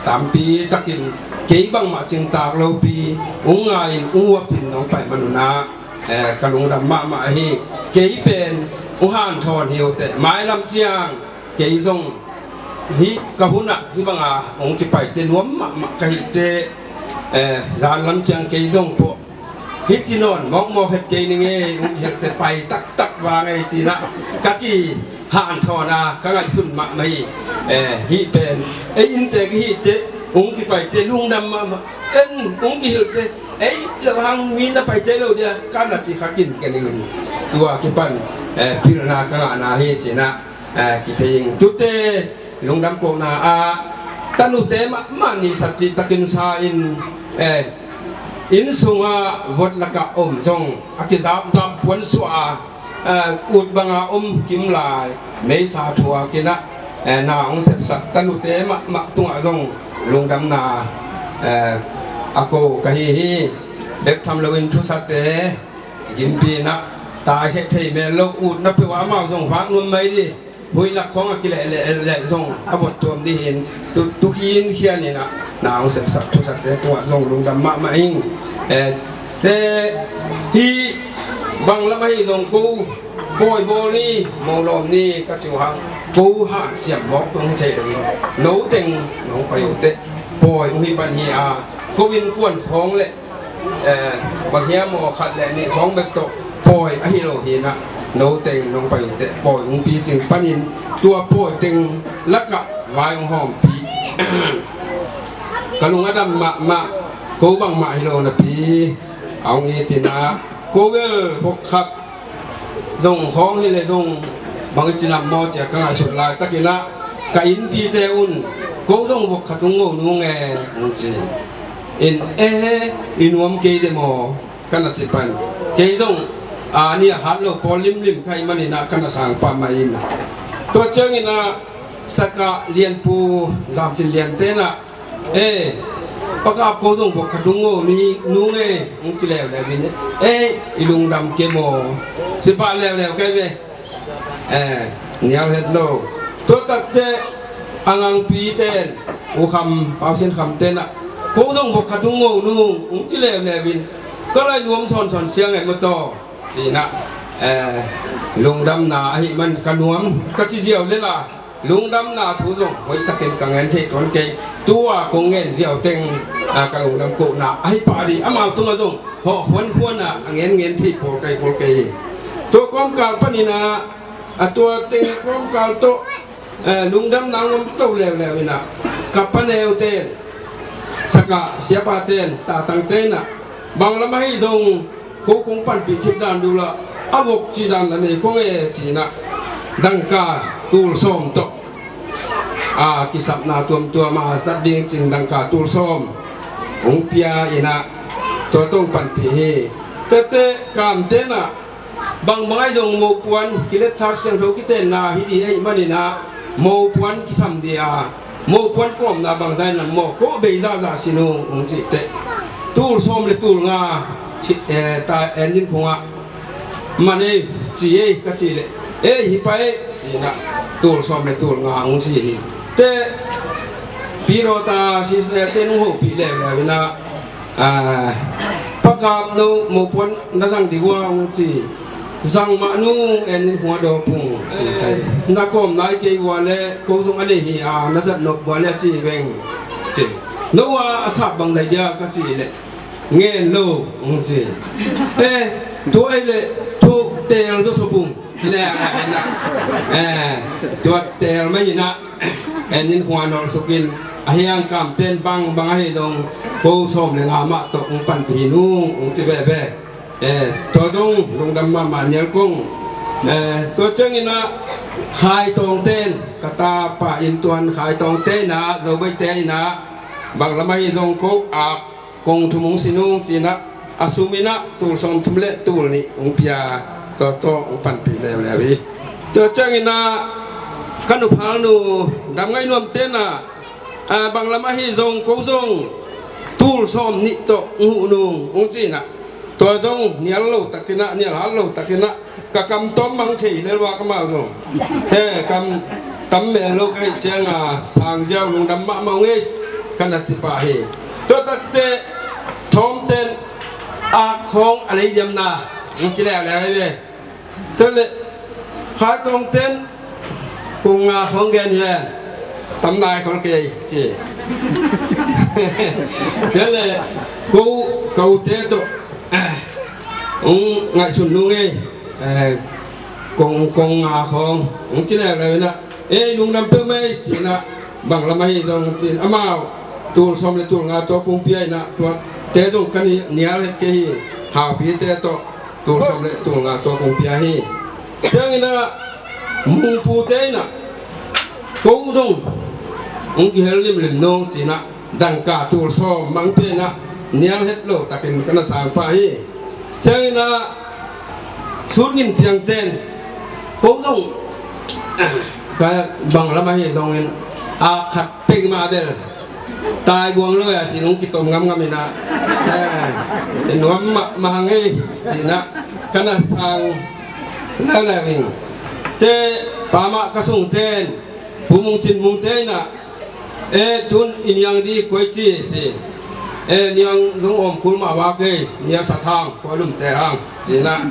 tampi takin kei bangmah cingtak lopi ung ngai-in ung uapin nong pai man un ah, eh, ka lungdam mahmah hi. Kei pen ung hanthawn hi uh teh, mailam ciang kei zong hih ka hun ah hih banga hong kipaite nuam mahmah ka hih teh, eh, zanlam ciang kei zong pawh hih ci nawn mawkmawk het kei ning ei, hong kihelte pai taktak vang ei ci nah ka kihanthawn a ka ngaihsun mahmah hi. Eh, hih pen ei innte ka hih teh hong kipaite lungdam mahmah. En hong kihelte ei lo hang mi na paite lo dia ka na ci kha kin ka ning in tua kipan, eh, pilna ka ngahna hi ci nah, eh, kithei ing. Tute lungdam kohna ah tanute mahmah ni sak cih takin sa in, eh, inn sungah vot lakah om zong a kizapzap puan suah a, eh, ut banga om kim lai meisa thuak in ah, eh, na hong sepsak tanute mahmah tungah zong lungdamna, eh, a ko ka hi hi. Bek tham loin thusate gimpi in ah tai khek thei mel lo, utna peuh ah amau zong vak nuam mai dih. Huih lak khawng a kileh leh, leh zong a vot tuam dih hi in, tu, tu khin khian in ah na hong sepsak thusate tungah zong lungdam mahmah ing. Eh, te hih bang lam ahi zong ko pawi bawl ni, mo lawm ni ka ci uh hang, ko hanciam mawk tung hi thei lo in, no teng nong pai uh teh pawi uh hi pan hi a, ko innkuan khawng le, eh, bang hiam maw, khat le nih khawng bek tawh pawi ahi lo hi nah, no teng nong pai uh teh pawi hong picing panin tua pawi teng lakah vai hong hawmpih. Ka lung a dam mahmah, ko bangmah hi lo napi a hong it in ah, ko bel vok khat zong khawng hi leh zong bang i ci nam maw ci a ka ngaihsut laitakin ah ka innpite un, ko zong vok khat hong ngo nung e, hong ci in, e, i nuam kei de maw, ka na ci pan. Kei zong a nia hat lo pawl limlim ka hih manin ah ka na sang pah mai in ah, tua ciangin ah Sakah Lianpu, Zam Cin Lian te in ah, e, Pa Kap, ko zong vok khat hong ngo ni nung e, hong ci leuleu in, e, i lungdam kei maw, ci pah leuleu kei ve. E, nial het lo. Tua takteh a ngangpi ten, U Kham, Pau Sin Kham ten ah, ko zong vok khat hong ngo nung, hong ci leuleu in, ka lai nuam sawnsawn siang e maw taw, ci in ah, e, lungdamna ahih man ka nuam ka ci ziau lel a, lungdamna thu zong hoihtakin ka ngen thei tuan kei. Tua kong ngen ziau teng, a, ka lungdam kohna ahi pah dih, amau tungah zong hawh huanhuan a, a ngen ngen thei pawl kei pawl kei hi. Tua kawmkal panin ah, a tua teng kawmkal tawh, eh, lungdamna ngam to leuleu in ah, ka paneu ten, Sakah siapa ten, tatang ten ah, bang lam ahi zong ko kong panpih thip dan dula, a vok cih dan la nei kong e, ci in ah, dangka tul sawm tawh, a, kisapna tuamtuam a zat ding cin dangka tul sawm hong pia in ah, tua tawh hong panpih hi. Tete Kam ten ah, bangbang ahi zong mopuan kiletsak siangtho kitenna hi dih ahih manin ah, mopuan kisam dih a, mopuan kawmna bangzah in lam maw, ko bei zahzah sin ung, hong cih teh, tul sawm le tul nga, ci, eh, ta en din khungah, man ei, ci ei, ka cih leh, ei, hi pah ei, ci in ah, tul sawm le tul nga hong si hi. Teh Pi Rota, Sis Nel ten hong hopih leuleu in ah, a, Pa Kap, no mopuan na zang dih uh a, hong ci. Zang mah nu, en in hua daw pung, ci kai. Na kawm nai kei ua le, ko zong a nei hi a, na zat nop ua le a ci veng, ci. No ua a sap bang zai dia ka ci le, ngen lo, ung ci. Eh, tu ei le, tu tel zo so pung, ci le, eh, na. Eh, tua tel mai hi na, en in hua nol sukin, a hiang kam ten bang, bang a hi dong, ko sawm le nga mah tawh ung panpih hi nung, ung ci veve. Eh, tua zong lungdam mahmah Nial kong. Eh, tua ciangin ah Khai Tawng ten, ka tapa in tuan Khai Tawng ten ah, Zo Bei te in ah, bang lam ahi zong ko ak kong thum ung si nung ci-in ah, a sum in ah tul sawm thum le tul nih ung pia, tua tawh ung panpih leuleu hi. Tua ciangin ah ka nuphal nu Dam Ngaih Nuam ten ah, ah, bang lam ahi zong ko zong tul sawm nih tawh ung huh nung ung ci-in ah, tua zong nial lo takin ah, nial hat lo takin ah, ka kam tawm mang thei lel ua ka mau zong. He, kam tam mel lo ka hih ciang a, Sang Ziau lungdam mahmah ung ei, ka na ci pah hi. Tua takte, Thawm ten, ak khawng a lei diamna, ung ci leuleu hi ve. Tua le, Khai Tawng ten, kung nga khawng gen hi ven, tam nai khol kei, ci. Tua le, ko, ko te tawh, ung ngaihsun nung ei, eh, kong, kong nga khawng, ung ci leuleu in ah, ei, lungdam peuhmah ei, ci-in ah, bang lam ahi zong, ci-in, amau, tul sawm le tul nga tawh kong pia in ah, tua te zong ka ni, nial het kei hi, Haupi te tawh, tul sawm le tul nga tawh kong pia hi. Ciangin ah, Mungpu te in ah, ko zong, ung kihel limlim nung ci-in ah, dangka tul sawm mang pia in ah, nial het lo takin ka na sang pah hi. Ciangin ah, Sut Ngin Piang ten, ko zong, ka bang lam ahi zongin, a khat pek mah bel, tai buang lo a ci-in ung kitom ngamngam in ah, eh, nuam mahmah hang ei, ci-in ah, ka na sang leuleu ing. Te, pa mah ka sung ten, Pu Mung Cin Mung te in ah, eh, tun i niang di koi ci, ci. Eh, niang zong om kul mah ua kei, niang sa thang, koi lum te hang, ci-in ah.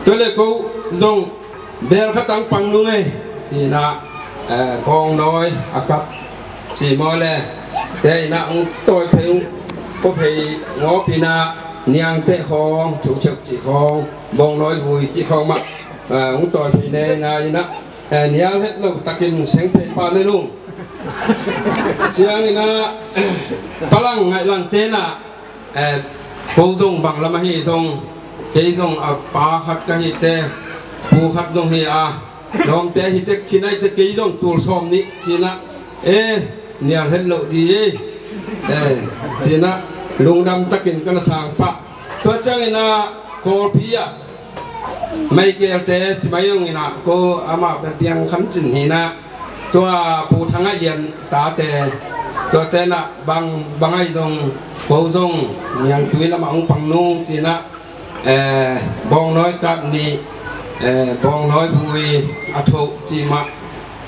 Tua le ko zong bel khat tang pang nung ei, ci-in ah, eh, Bawngnawi a kap, ci maw le, te in ah ung tawi phei ung, ko phei ngawp in ah, niang te khawng, thu cheu ci khawng, Bawngnawi vui ci khawng mah, eh, ung tawi phei ne ngai in ah, eh, nial het lo takin seng phei pah le nung. Ciangin ah, Palang Ngaih Lang te in ah, eh, ko zong bang lam ahi zong, kei zong a pa khat ka hi te, pu khat zong hi a, lawmte hi te, khinai te kei zong tul sawm nih, ci-in ah, eh, nial het lo di ei, eh, ci-in ah, lungdam takin ka na sang pah. Tua ciangin ah, Kawlpi ah, Michael te, ci mai ung in ah, ko amah pen Piang Kham Cin hi in ah, tua Pu Thang Ngaih Lian tate, tua te in ah bang, bang ahi zong, ko zong, niangtui lamah ung pang nung ci-in ah, eh, Bawngnawi kap nih, eh, Bawngnawi vui a thoh ci mah,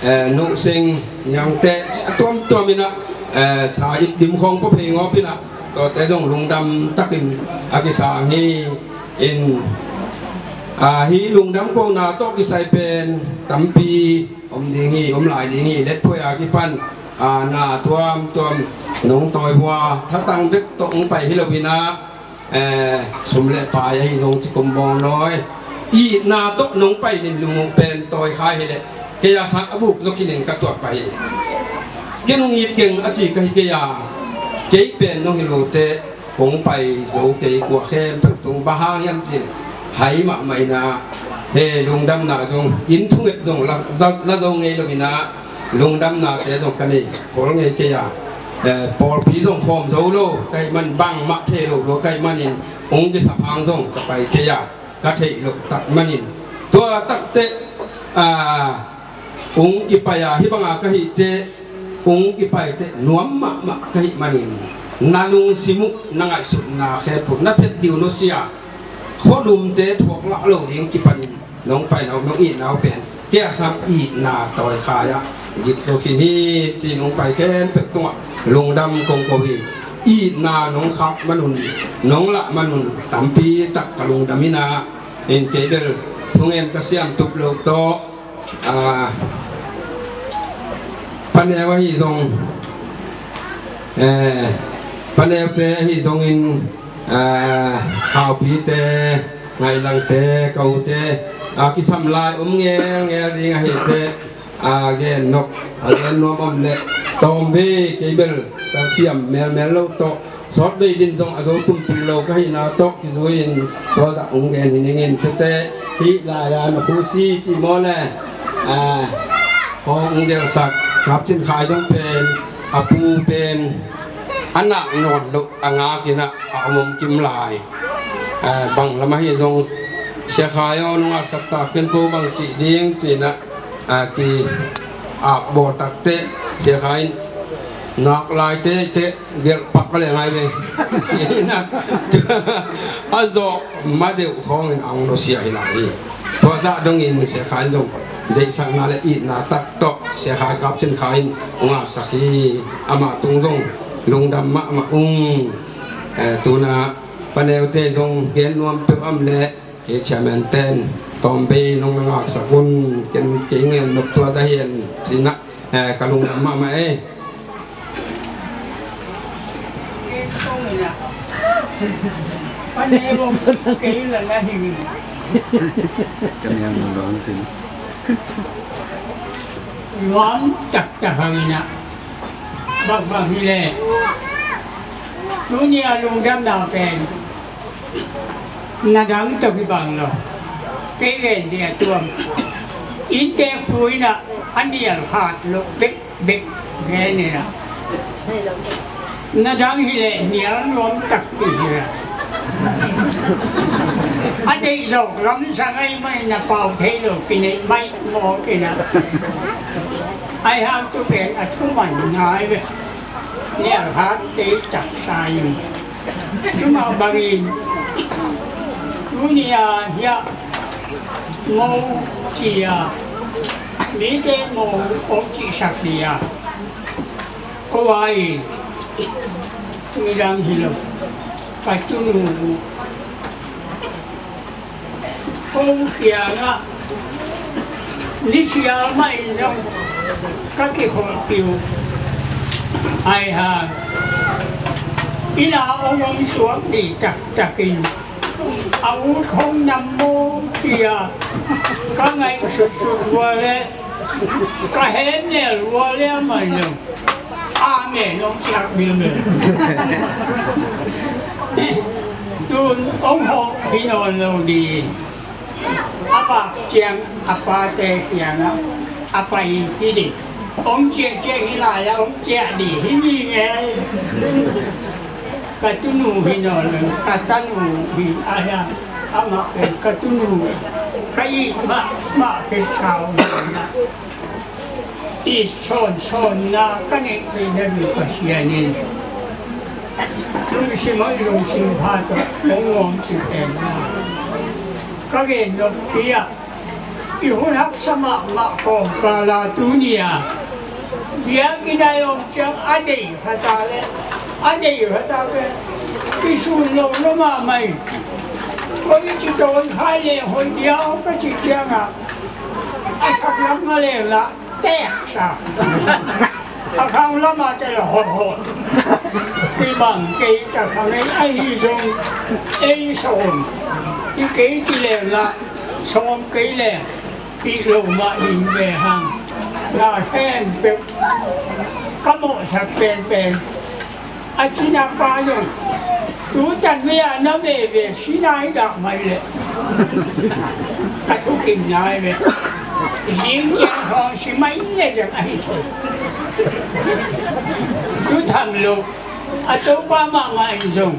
eh, nuh sing niang te a tuamtuam in ah, eh, sa it dim khawng pua phei ngawp in ah, tuate zong lungdam takin a kisang hi in, ah, hih lungdam kohna tawh kisai pen tampi om ding hi, om lai ding hi, letphuai a kipan, ah, na tuamtuam nong tawi hua, thatang bek tawh hong pai hi lo in ah, eh, sum le pai ahi zong cikum bawngnawi itna tawh nong pai limlim uh pen tawi kha hi leh kei a sang a buk zaw khin in ka tuat pah hi. Ken hong it keng a ci ka hi kei a, kei pen nong hi lo teh kong pai zo kei, kua khempeuh tung. Bang hang hiam cih leh hai mahmah in ah, he lungdamna zong inn thunget zong la, la zo ngei lo in ah, lungdamnate zong ka nei khol ngei kei a, eh, pawlpi zong khawm zo lo ka hih man, bangmah thei lo lo ka hih manin, hong kisap hang zong ka pai kei a, ka theih loh tak manin, tua takteh, ah, hong kipai a, hih banga ka hih teh, hong kipai teh nuam mahmah ka hih manin, na lungsim uh na ngaihsutna khempeuh na sep diu nusia, khualumte thuak lah lo ding kipanin, nong paina uh, nong itna uh pen kei a sang itna tawi kha a, gik zo khin hi ci-in hong pai khempeuh tungah lungdam kong ko hi. Itna nong khak manun, nong lah manun tampi tak ka lungdam in ah, in kei bel thungen ka siam tup lo tawh, ah, paneu ahi zong, eh, paneute ahi zongin, ah, haupite, ngailangte, ka ute, ah, kisam lai om ngelngel ding ahi teh, a gen nok, a gen nuam om le tawm ve, kei bel ka siam melmel lo tawh, sawt bei din zong a zo tumtum lo ka hihna tawh kizui-in tua zah hong gen hi ning in. Tete hih lai-a na pu si ci maw le, a, hong gelsak Kap Cin Khai zong pen, a pu pen a nak nawn loh a ngak in ah a om om kim lai. A, bang lam ahi zong Sia Khai aw, nungak sak tak ken ko bang cih ding ci-in ah, a, ki ap bawl tak teh, Sia Khai in nak lai teh, teh gelh pak ka leng ai ve. A zawh ma deuh khawngin a hong nusia hi lai hi. Tua zah dongin Sia Khai in zong deihsakna le itna tak tawh Sia Khai Kap Cin Khai in hong ngaksak hi. Amah tung zong lungdam mahmah ung. Eh, tu-in ah paneute zong gen nuam peuh om leh, hih chairman ten tawm bei nong na ngaksak un, ken kei ngen nop tua za hian ci-in ah, eh, ka lungdam mahmah e. Nuam taktak hang in ah, bang bang hi leh, tuni-a lungdamna pen na dang tawh kibang lo. Kei gen ding a tuam. Innteekpu in ah a nial hat loh bekbek gen in ah, na dang hi leh nial nuam takpi hi a, a deih zawk lamsang ahih manin na pau thei lo, kineih maimawk in ah. Ahi hang tu pen a thuman ngai ve. Nial hat kei taksa in. Tua mah bangin tuni-a hiah mo ci-a, mite mo hong cihsak ding a, ko vai in, midang hi lo, ka tunu uh, ko kiangah ni sial mah in zong ka kikholhpih uh. Ahi hang inn-ah hong om suak ding taktakin, a ut hong nam maw ci-a ka ngaihsutsut uh leh, ka hemnel uh leh amah in zong amen hong ciak bilbel. Tun hong hawh hi nawn lo ding. A vak ciang a pate kiangah a pai hi ding. Hong ciahciah hi lai-ah hong ciah ding hi ding e. Ka tunu hi nawn lo, ka tanu hi a, amah pen ka tunu, ka it mahmah kisa uh. It sawnsawnna ka neih theihna ding Pasian in lungsim hoih lungsim pha tawh hong nuam cih pen ka gen noppi ah, i hun haksa mahmah kawmkal a tuni-a biakinn ah i om ciang a deih khat a leh, a deih khat a leh kisun lo lua mahmah hi. Koi ci tawn khai leh hoih diau ka cih ciangah a sak lam a leng lah teksa, a khang lamah teh lah hawhhawh. Kibang kei tak hang ei, ahi zong ei sawm hi kei ci leng lah sawm kei leng hih lo mah ding ve hang. Na khempeuh ka mawhsak penpen a cina pa zong tu tan mi-a na veve sina hi dah mai leh ka thukim nai ve. Zing ciang hong si mai leh zong ahi thei. Tu tham lo a Topa mahmah in zong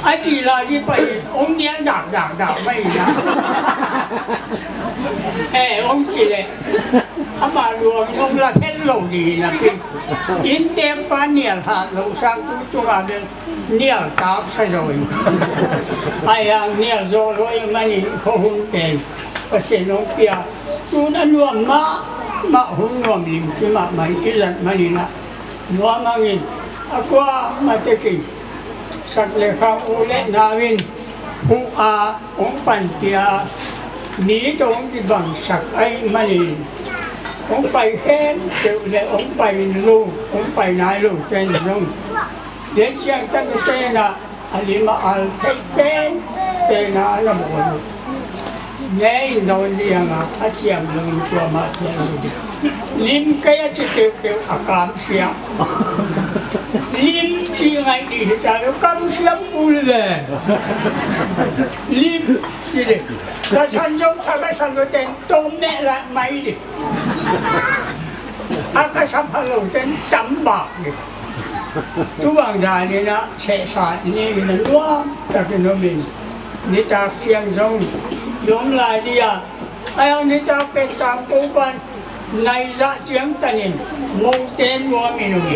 a ci lai hi pai in hong nial dak dak dak mai in ah. Eh, hong ci leh ama luang in hong la phen lo ding in a pi. Innteekpa nial hat lo sang tu tungah bel nial tak sa zaw in. Ahi hang nial zaw lo ahih manin khuahun pen Pasian hong pia. Tun a nuam mahmah, hun nuam limci mahmah in i zat manin ah nuam hangin a kuamah tekin sak le khang u le nau in huh a hong panpih a, Mi tawh hong kibangsak ahih manin hong pai khempeuh le hong pai lo, hong pai nai lo ten zong, den ciang tanute na a lim a al theih pen pen a na bawl uh. Nge in nawn dih hang a, a ciam lo in kuamah ciah lo dih. Lim kei a ci peuhpeuh a kamsiam. Lim ci ngaih dih hi ta lo, kamsiam bul ve. Lim ci dih. Sasan zong tha ka san lo ten tong meh lah mai dih. A ka sa pha lo ten tam bak dih. Tubang danin ah sehsa ni in a nuam takin om in, nitak ciang zong i om lai dih a, ai ang nitak pen tangko pan nai zah ciang tanin mote nuam in om in.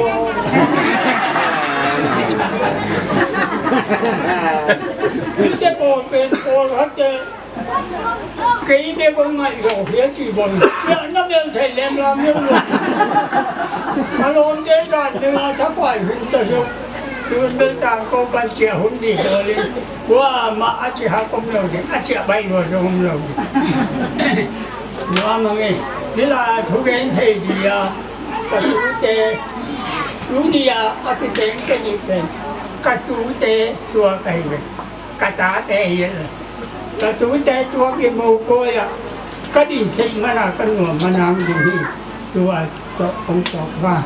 Tute pawl pen pawl khatte kei bek hong ngaih zawh hi a ci bang. Ciah na bel thei lem lam hiau lo. A lawmte zan ding a thapai hun ta suk. Tun bel tangko pan ciah hun dih dawl in. Kuamah a ci hak om lo ding, a ciah baih lua zong om lo ding. Nuam hang e. Hih lai a thugen thei dih a, ka tute, tu dih a, a kiteng ka dih pen, ka tute tua ka hi ve. Ka tate hi a, ka tute tua kimu koi a, ka din theih man a ka nuam man a hong ding hi. Tua tawh hong tawk va.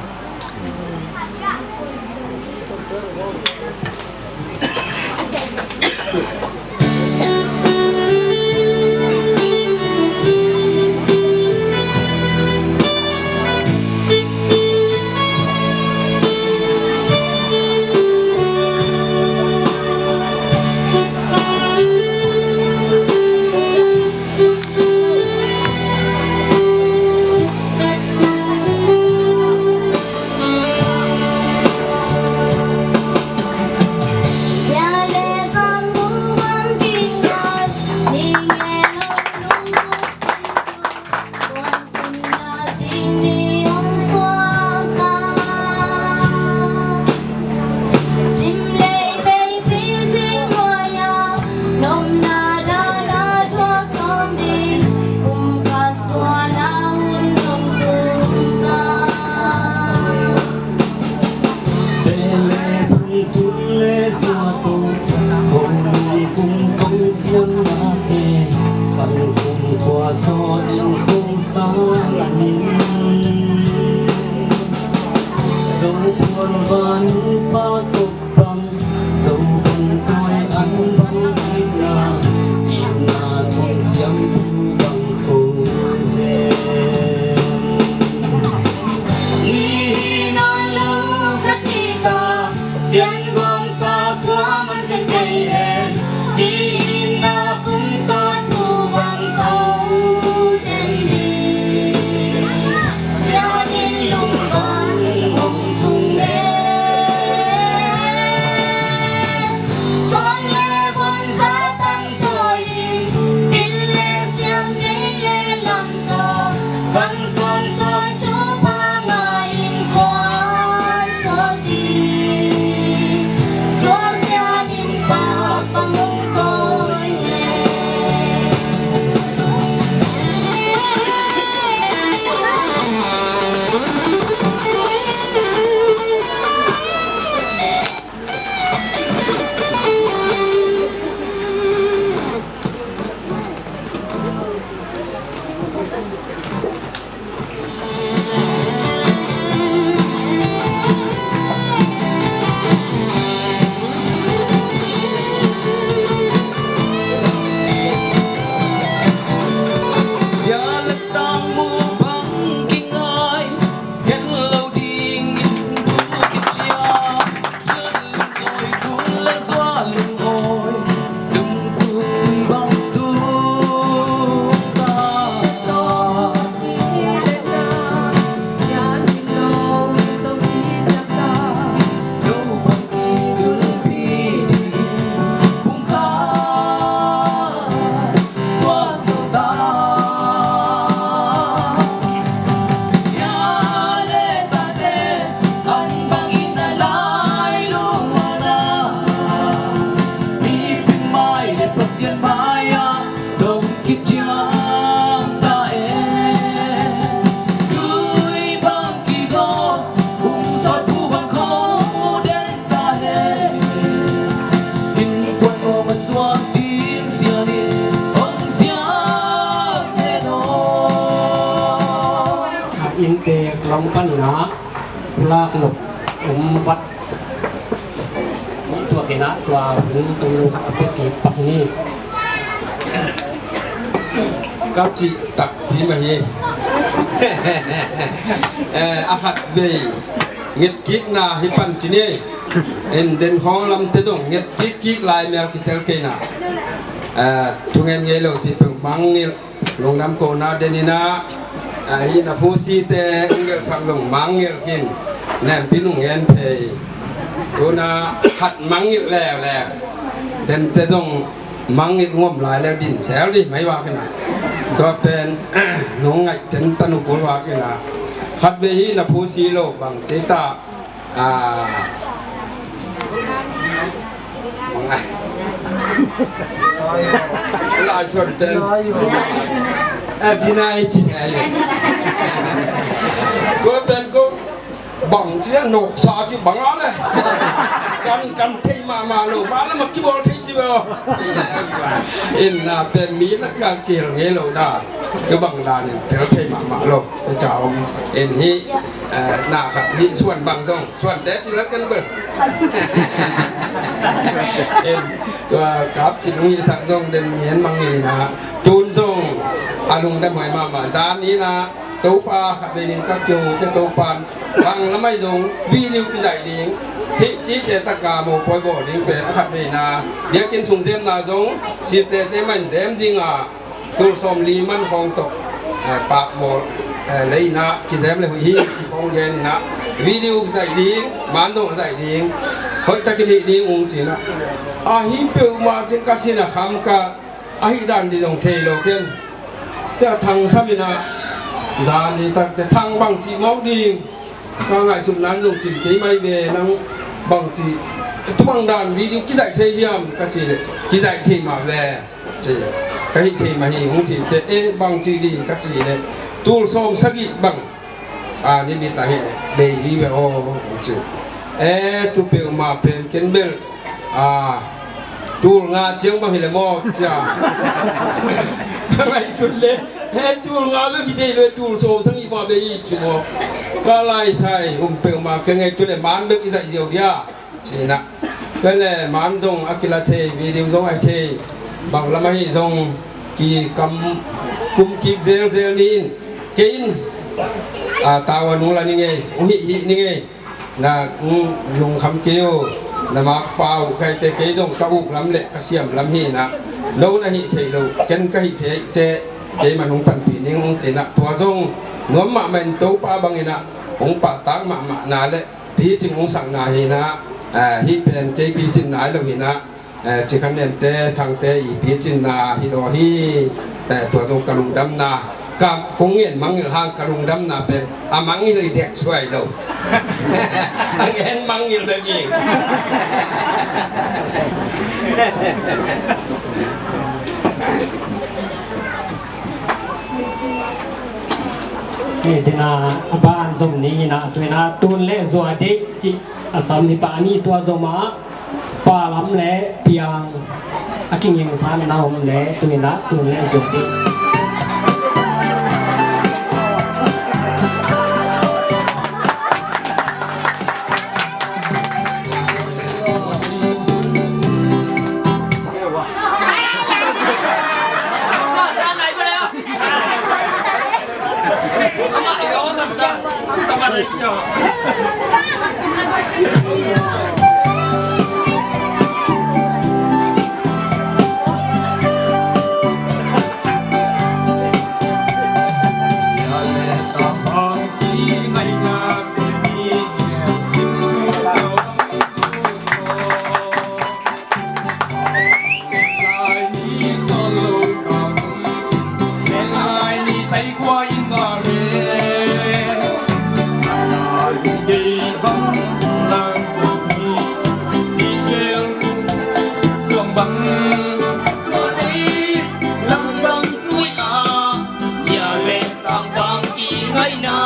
Hong panin ah pulak lo um vat. Tua kei na tua hun tung lo khat a pek kik pak ni. Kap cih takpi mah hi. Eh, a khat vei ngetkikna hi pan ci ni. En den khawng lamte zong ngetkik kik lai mel kitel kei na. Eh, thungen ngei lo ci peuh mangngilh. Lungdam kohna den in ah, ah, hih na phu site hong gelhsak zong mangngilh khin. Nempi nung ngen phei. Tuna khat mangngilh leuleu. Dente zong mangngilh ngom lai leu din sel di mai vak in ah. Tua pen nong ngaih ten tanu kul vak in ah. Khat vei hih na phu si lo bang cei ta. Ah. Lai suan pen. Eh, binai ci ai. Ko pen ko bang ci a nok sa ci bang a le. Kan, kan thei mahmah lo. Mah le ma kibawl thei ci lo. In na pen mi na ka kil ngei lo da. Ko bang da nin tel thei mahmah lo. Ko ca om in hi. Eh, na khat hi suan bang zong. Suante ci la kan bel. Em, tua kap ci nung hi sak zong den ngen mangngilh in ah. Tun zong a lungdam huai mahmah. Zan in ah Topa khat vei nin ka kio te Topa bang lamai zong video kizaih ding. Hih ci te taka mo poi bawl ding pen a khat vei na. Biakinn sung zemna zong siste te man zem ding a. Tul sawm li man khawng tawh, eh, pakbawl, eh, lei in ah kizem le huih hi ci khawng gen in ah video zaih ding, man dong zaih ding, hoih tak i nih ding ung ci in ah. Ahi peuhmah cin ka sin a kham ka, ahi dan dih zong thei lo ken. Cia Thang sam in ah, dan dih takte Thang bang ci mawk ding, ka ngaihsutna in zong cin kei mai ve nang bang ci, tu bang dan video kizaih thei hiam ka ci le, kizaih thei mah ve. Ci, ka hih thei mah hi hong ci te, e bang ci ding ka ci le, tul sawm sagih bang, a, ni bit a hi le, bei hi ve aw hong ci. E, tu peuhmah pen ken bel, a, tul nga ciang bang hi le maw, cia. Ka ngaihsut le, e, tul nga bek hi thei le, tul sawm sagih mah bei hi ci maw. Ka lai sai, um peuhmah ka ngei tu le, man bek i zaih ziau dia. Ci in ah. Tua le man zong a kila thei, video zong a thei. Bang lam ahi zong kikam kum kik zelzel ni in. Kei in, a, tau a nung la ni ngei, ung hih hih ni ngei. Na, ung lungkham kei uh, na makpa uh, kaite kei zong ka uk lam le ka siam lam hi in ah. No na hih thei lo, ken ka hih thei te, kei man ung panpih ning ung ci in ah. Tua zong nuam mahmah in Topa bang in ah, ung pahtak mahmah na le, picin ung sakna hi in ah, eh, hih pen kei picin nai lo hi in ah, eh, Cikhan Nente, Thangte i picinna hi zaw hi, eh, tua zong ka lungdamna, ka kong ngen mangngilh hang ka lungdamna pen, a mangngilh i dek suai lo. A ngen mangngilh bek hi. Hih dena a ban zom ni in ah, tu in ah tun le zua deih cih a sam hi pah ni. Tua zom ah pa lam le piang a kingingsan na om le tu in ah tun le zua deih. Tangpang kingaihna,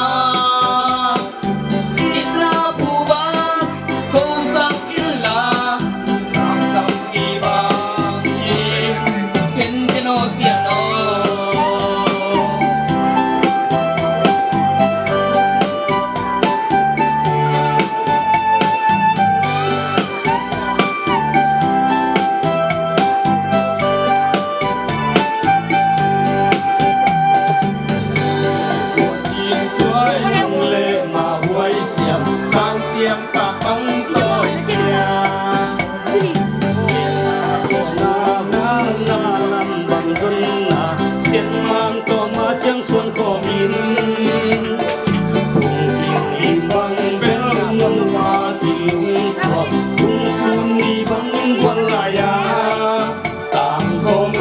itna phuba, ko sang illa, tangsam kibang kim, ken ken aw sian aw. Tawmah ciang suan khawm in, phungcing li bang bel ngam lo a, tilung khua phungsun li bang gual lai-a tang khawm in.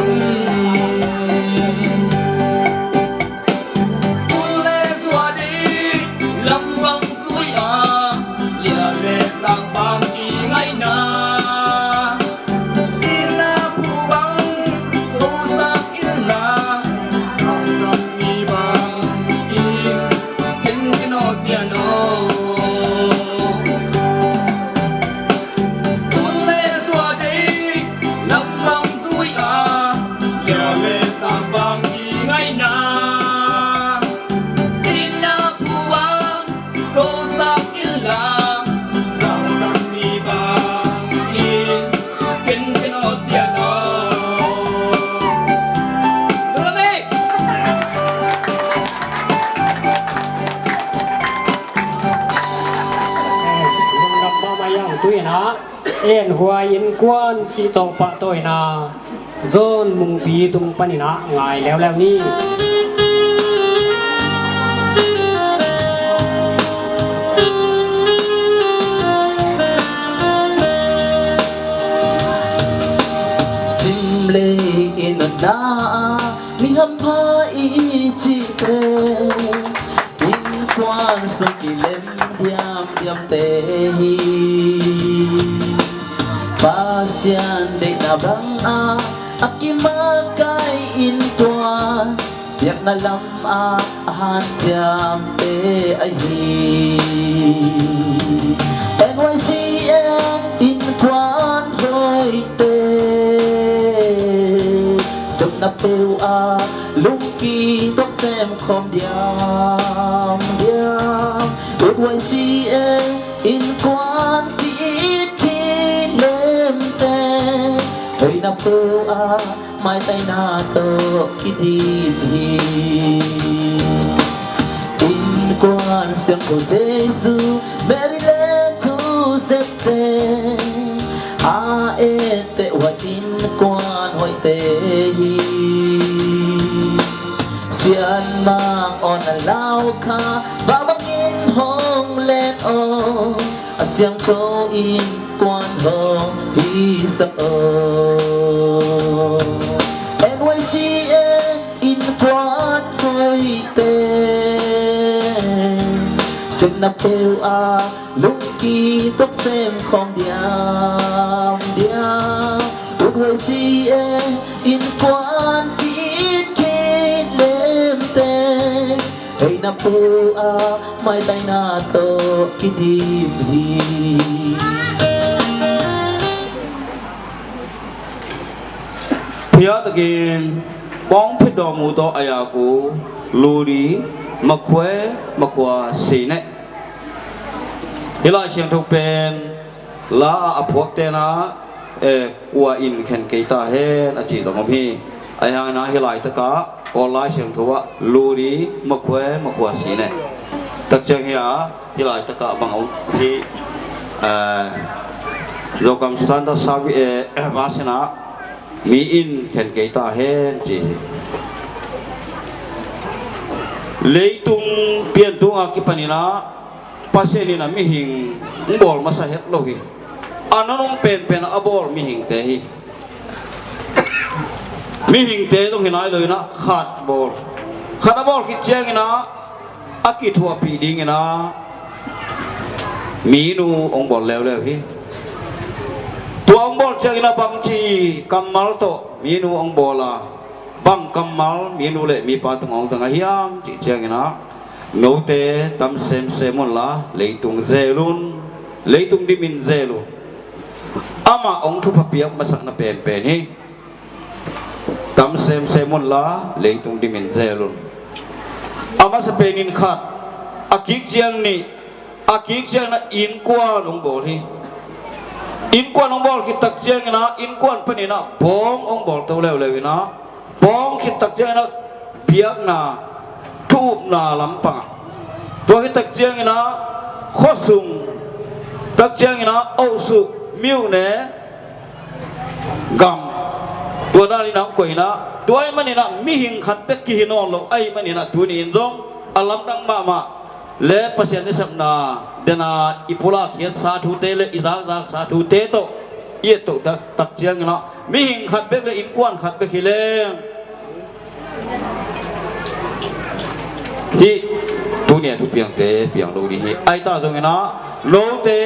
Tul le zua ding lam bang zui a, lia le tang bang kingaihna. Ina phu bang, ko sak illa, kau sak mi bang, in ken ken aw sia no. Kun le tua dei, lam bang zui a, lia le tang bang kingaihna. Ina phu bang, ko sak illa, sau sak mi bang in, ken ken aw sia no. Dua mi. Zong lam mama yang tu ina. En huai innkuan cih tawh pah tawh ina, John Mungpi tung panin ah ngai leuleu ni. Sim le i nunna ah mi hampha i cihte, innkuan sung kilem diamdiamte hi. Pasian deihna bangah a kimakai innkuan, biakna lamah a hanciamte ahi. N Y C A innkuan hoihte, sepna peuh ah lungki tuak sem khawm diamdiam. N Y C A innkuan ki-it kilemte, hoihna peuh ah maitaina tawh kidim hi. Innkuan siangtho Jesu, Mary le Joseph te a etteh uh a innkuan hoihte hi. Sianmang awn a lau kha, va bangin hong len aw, a siangtho innkuan hong hisak aw. N Y C A innkuan hoihte, sepna peuh ah lungki tuak sem khawm diamdiam. N Y C A innkuan ki-it kilemte, hoihna peuh ah maitaina tawh kidim hi. Phiatakin pawng phit dawm uh tawh a yak uh Ludi Makhwe Makhua Sine. Hih Lai Siangtho pen la a phuakte na, eh, kua in khen kei ta hen a cih zong om hi. Ahi hangin ah hih laitakah Kawl Lai Siangtho ah Ludi Makhwe Makhua Sine. Tak ciang hi a, hih laitakah bang om hi, eh, Zokam Standard Service, eh, version ah mi in khen kei ta hen ci hi. Leitung piantung a kipanin ah Pasian in ah mihing hong bawl masa het lo hi. A nunung penpen a bawl mihingte hi. Mihingte zong hi nai lo in ah khat bawl. Khat a bawl khit ciangin ah a kithuahpih dingin ah minu hong bawl leuleu hi. Tua hong bawl ciangin ah bangci kammal tawh minu hong bawl a, bang kammal minu le mipa tungah hong zang a hiam cih ciangin ah, note tam semsem unla leitung zel un, leitung dimin zel un. Amah hong thupha piak masakna penpen hi. Tam semsem unla leitung dimin zel un. A masa penin khat, a kik ciang nih, a kik ciangin ah innkuan hong bawl hi. Innkuan hong bawl khit tak ciangin ah innkuan panin ah bawng hong bawl to leuleu in ah, bawng khit tak ciangin ah biakna, thu-upna lampang ah, tua khit tak ciangin ah khuasung, tak ciangin ah ohsuk, myone, gam, tua danin ah hong koih in ah Tua ahih maninah mihing khat bek kihi nawn lo ahih maninah tuni in zong a lamdang mahmah le Pasian i sepna dena i pulak khiatsa thute le i zakzaksa thute tawh i ettoh tak, tak cianginah mihing khat bek le innkuan khat bek hi leng hih tuni a thupiangte piang lo ding hi. Ahi ta zonginah note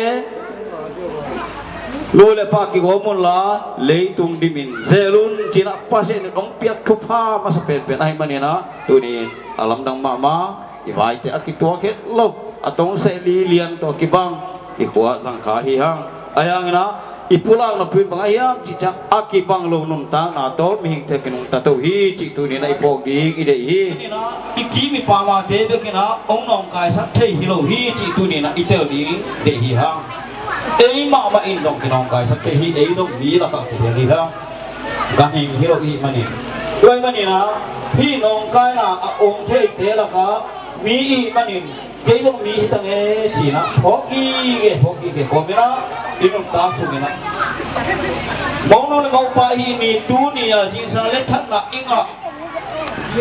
nu le pa kigawm unla leitung dimin zel un cinah Pasian in hong piak thupha masa penpen ahih maninah tuni in a lamdang mahmah i vaite a kituak het lo a tong seh lilian tawh kibang i khua zangkha hi hang. Ahi hanginah i pulak napi in bang a hiam cih ciang a kibang lo nuntakna tawh mihingte kinungta to hi cih tuni inah i phawk ding i deih hi. I kim i pamate bekinah hong nawngkaisak thei hi lo hi cih tuni inah i tel ding deih hi hang. Ei mahmah in zong kinawngkaisak thei hi, ei zong mi lakah kihel hi hang. Ganhing hi lo i hih manin. Tua ahih maninah hih nawngkaina a om theite lakah mi i hih manin kei bang mi hi tang e cinah phawk gige, phawk gige kawminah i nuntak sunginah monu le mopa i hih mi tuni a zingsang le thatna i ngah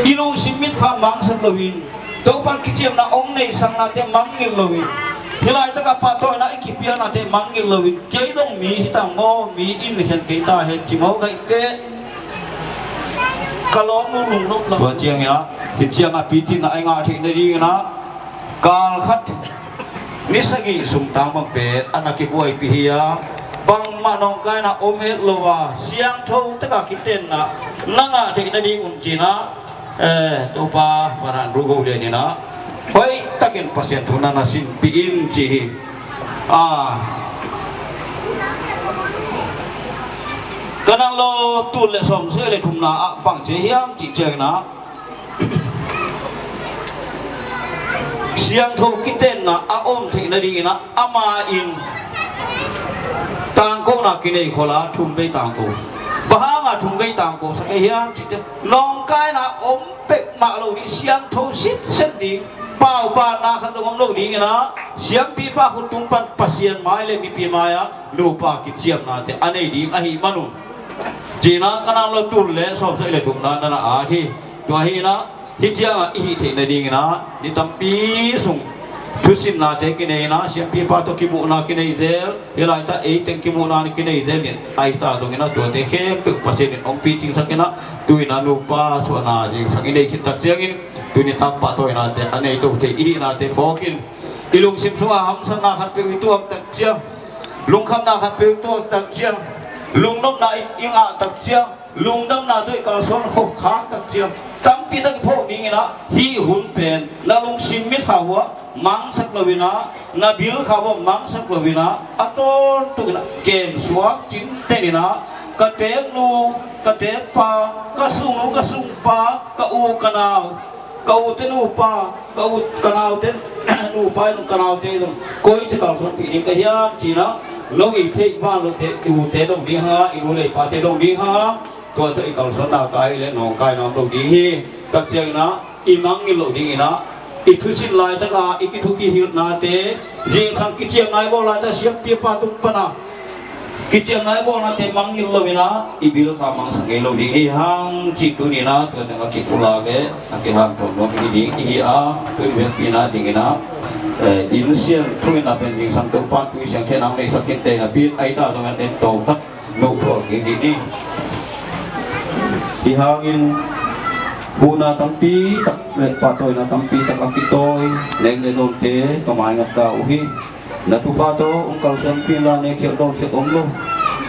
i lungsim mitkha mangsak loin Topan kiciamna hong neisaknate mangngilh loin hih laitakah pahtawina i kipiaknate mangngilh loin kei dong mi hi tang maw, mi in khen kei ta hen ci maw, kaihte ka lawm lunglung nop lo. Tua cianginah hih ciangah pitinna i ngah theih nadinginah kal khat ni sagih sungtang bang pen a na kibuaipih hi a, bangmah nawngkaina om het lo a siangtho taka kitenna na ngah theih nading un cinah, eh, Topa Father Andrew Go Lian inah hoih takin Pasian thu na na sinpih in ci hi. Ah, ka nang lo tul le sawmsagih le thumna ah bang ci hiam cih cianginah siangtho kitenna a om theih nadinginah ama in tangkona kinei khol a thum vei tangko. Bang hanga thum vei tangko sak ei hiam cih ciang nawngkaina om pek mah lo ding, siangtho sitset ding, paubanna khat dong om lo dinginah siampipa khut tung pan Pasian mai le mipi mai-ah nupa kiciamnate a nei ding ahih manun cinah ka nang lo tul le sawmsagih le thumna na na at hi. Tua hinah hih ciangah i hih theih nadinginah ni tampi sung thusinnate kinei inah siampipa tawh kimuhna kinei zel, hih laitah eiteng kimuhna kinei zel in ahi ta zonginah tuate khempeuh Pasian in hong picingsak inah tu inah nupa suahna zingsak i nei khit tak ciangin tuni tak pahtawinate a nei to thei i hihnate phawkin i lungsim sungah hamsatna khatpeuh i tuak tak ciang, lungkhamna khatpeuh i tuak tak ciang, lungnopna i, i ngah tak ciang, lungdamna tawh i kalsuan khop khak tak ciang tampi tak i phawk dinginah hih hun pen na lungsim mitkha uah mangsak loinah na bilkha uah mangsak loinah a tawntukinah kemsuak cinteninah ka teeknu, ka teekpa, ka sungnu, ka sungpa, ka u, ka nau, ka ute nupa, ka u, ka naute nupa in ka naute in koite kalsuanpih ding ka hiam cinah lo i theih vanlote i ute dong ding hanga, i nu le i pate dong ding hanga, tua tawh i kalsuanna kai le nawngkaina om lo ding hi. Tak cianginah i mangngilh loh dinginah i thusin laitaka i kithuki hilhnate zingsang kiciamna i bawl laitah siampipa tung pana kiciamna i bawlnate mangngilh loinah i bilkha mangsak ngei lo ding hi hang cih tuninah tua tengah kipulak le a kihanthawn nuam hi ding i hi a, tu i biakpihna dinginah, eh, inn siangtho inah pen zingsang Topa tu i siangtho inah hong neihsak khin tei napi ahi ta zongin en to khat nuh thuak ding ding hi. Hi hangin huhna tampi tak le pahtawina tampi tak a kitawi leng le nawnte ka maingat ta uh hi. Na thupha tawh hong kalsuanpih inla ne khialh dawn khialh om lo.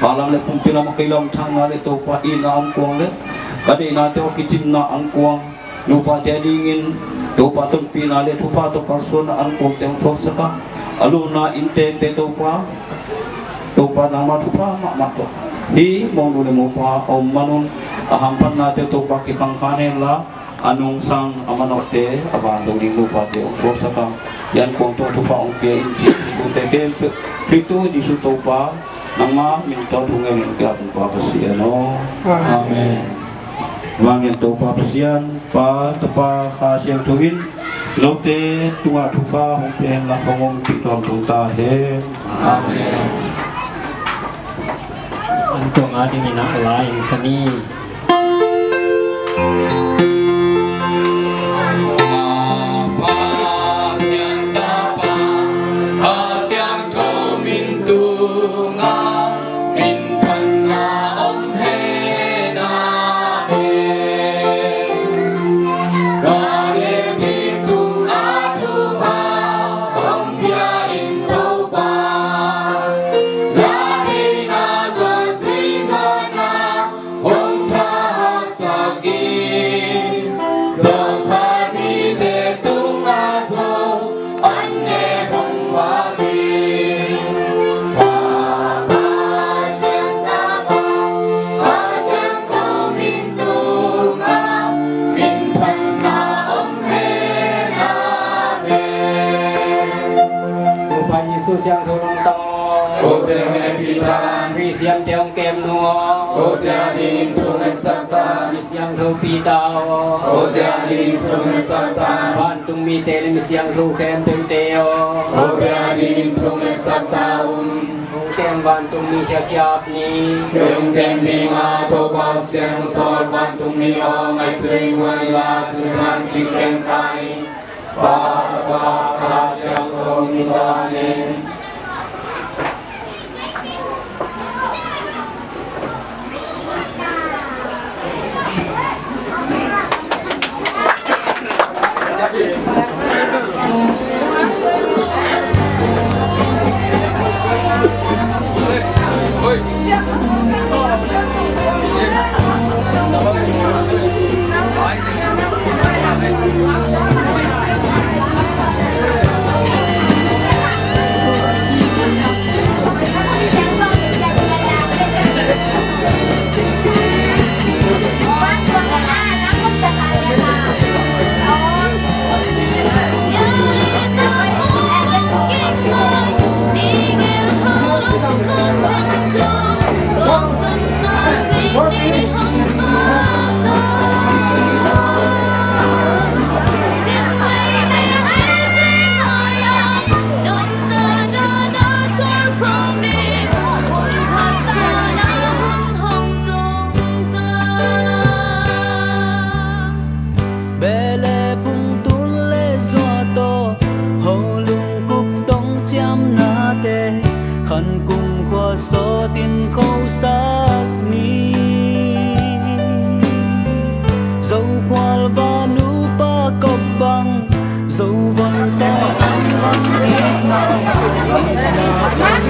Khalam le pumpi lam a kei lam thangna le Topa itna an kuang le ka deihnate aw kicimna an kuang nupate a dingin Topa tonpihna le thupha tawh kalsuanna an kuangte hong thuaksaka a lutna innteekte Topa, Topa nangma thupha mahmah tawh hih monu le mopa a om manun a hamphatnate Topa kikhangkhan henla a nungsang a manawhte a vanzo ding nupate hong thuaksaka i an kuang tawh thupha hong pia in cih tute khempeuh Khristu Jesu Topa nangma min tawh thu ngen in ka Topa Pasian aw. Amen. Vanglian Topa Pasian, Pa, Tapa, Kha Siangtho in note tungah thupha hong pia henla hong ompih tuamtuam ta hen. Amen. An tuang a dingin a lai in sani. Tapa, Siangtho, Pa, Kha Siangtho min tungah min phatna om hen. Amen. Gade pi tungah thupha hong pia in Topa, gade na gua zui zona hong thahsak in, zawngkhal mite tungah zong an ne hong vak in. Tapa, Siangtho, Pa, Kha Siangtho min tungah min phatna om hen. Amen. Topa Jesuh siangtho nong tang aw. Kote hong hehpih ta. Khrih siamte hong kem nung aw. Kote adingin thungetsak ta. Mi siangtho Peter aw. Kote adingin thungetsak ta. Vantung mite le mi siangtho khempeuhte aw. Kote adingin thungetsak ta un. Hong kem vantung mi khiakhia ni. Hong kem ding a Topa Siangtho sawl vantung mi aw, ngaihsut in, huan la, suthan cik ken kai. Pa, Tapa, Kha Siangtho min tungah. Beh le phung tul le zua tawh, ho lungkup tong ciamnate, khan kum khua sawtin khosak ni. Zo khual ba nupa kop bang, zo bang tai an bang itna, itna bang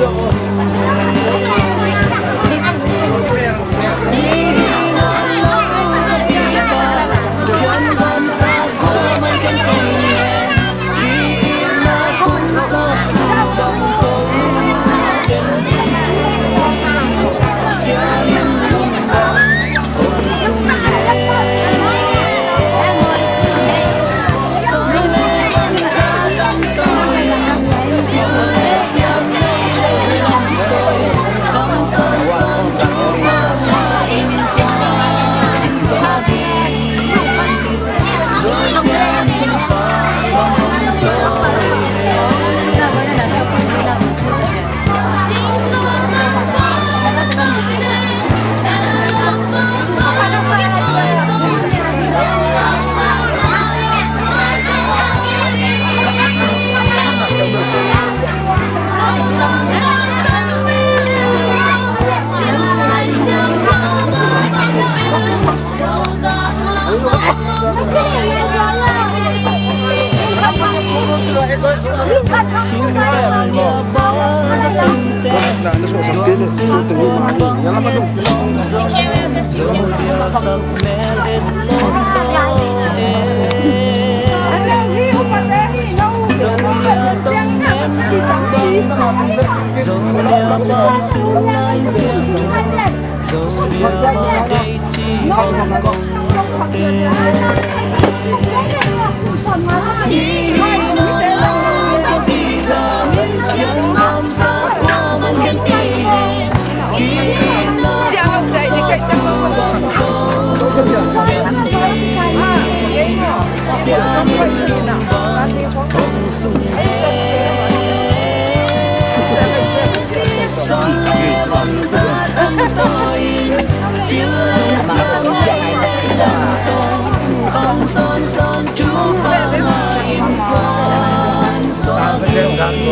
zo.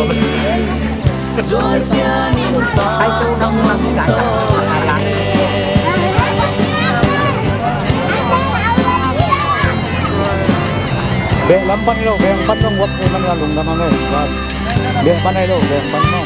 Beh lam pan lo, beh pan dong wak ni man la lungdam ang eh. Beh pan lo, beh pan lo.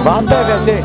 Bante bia si.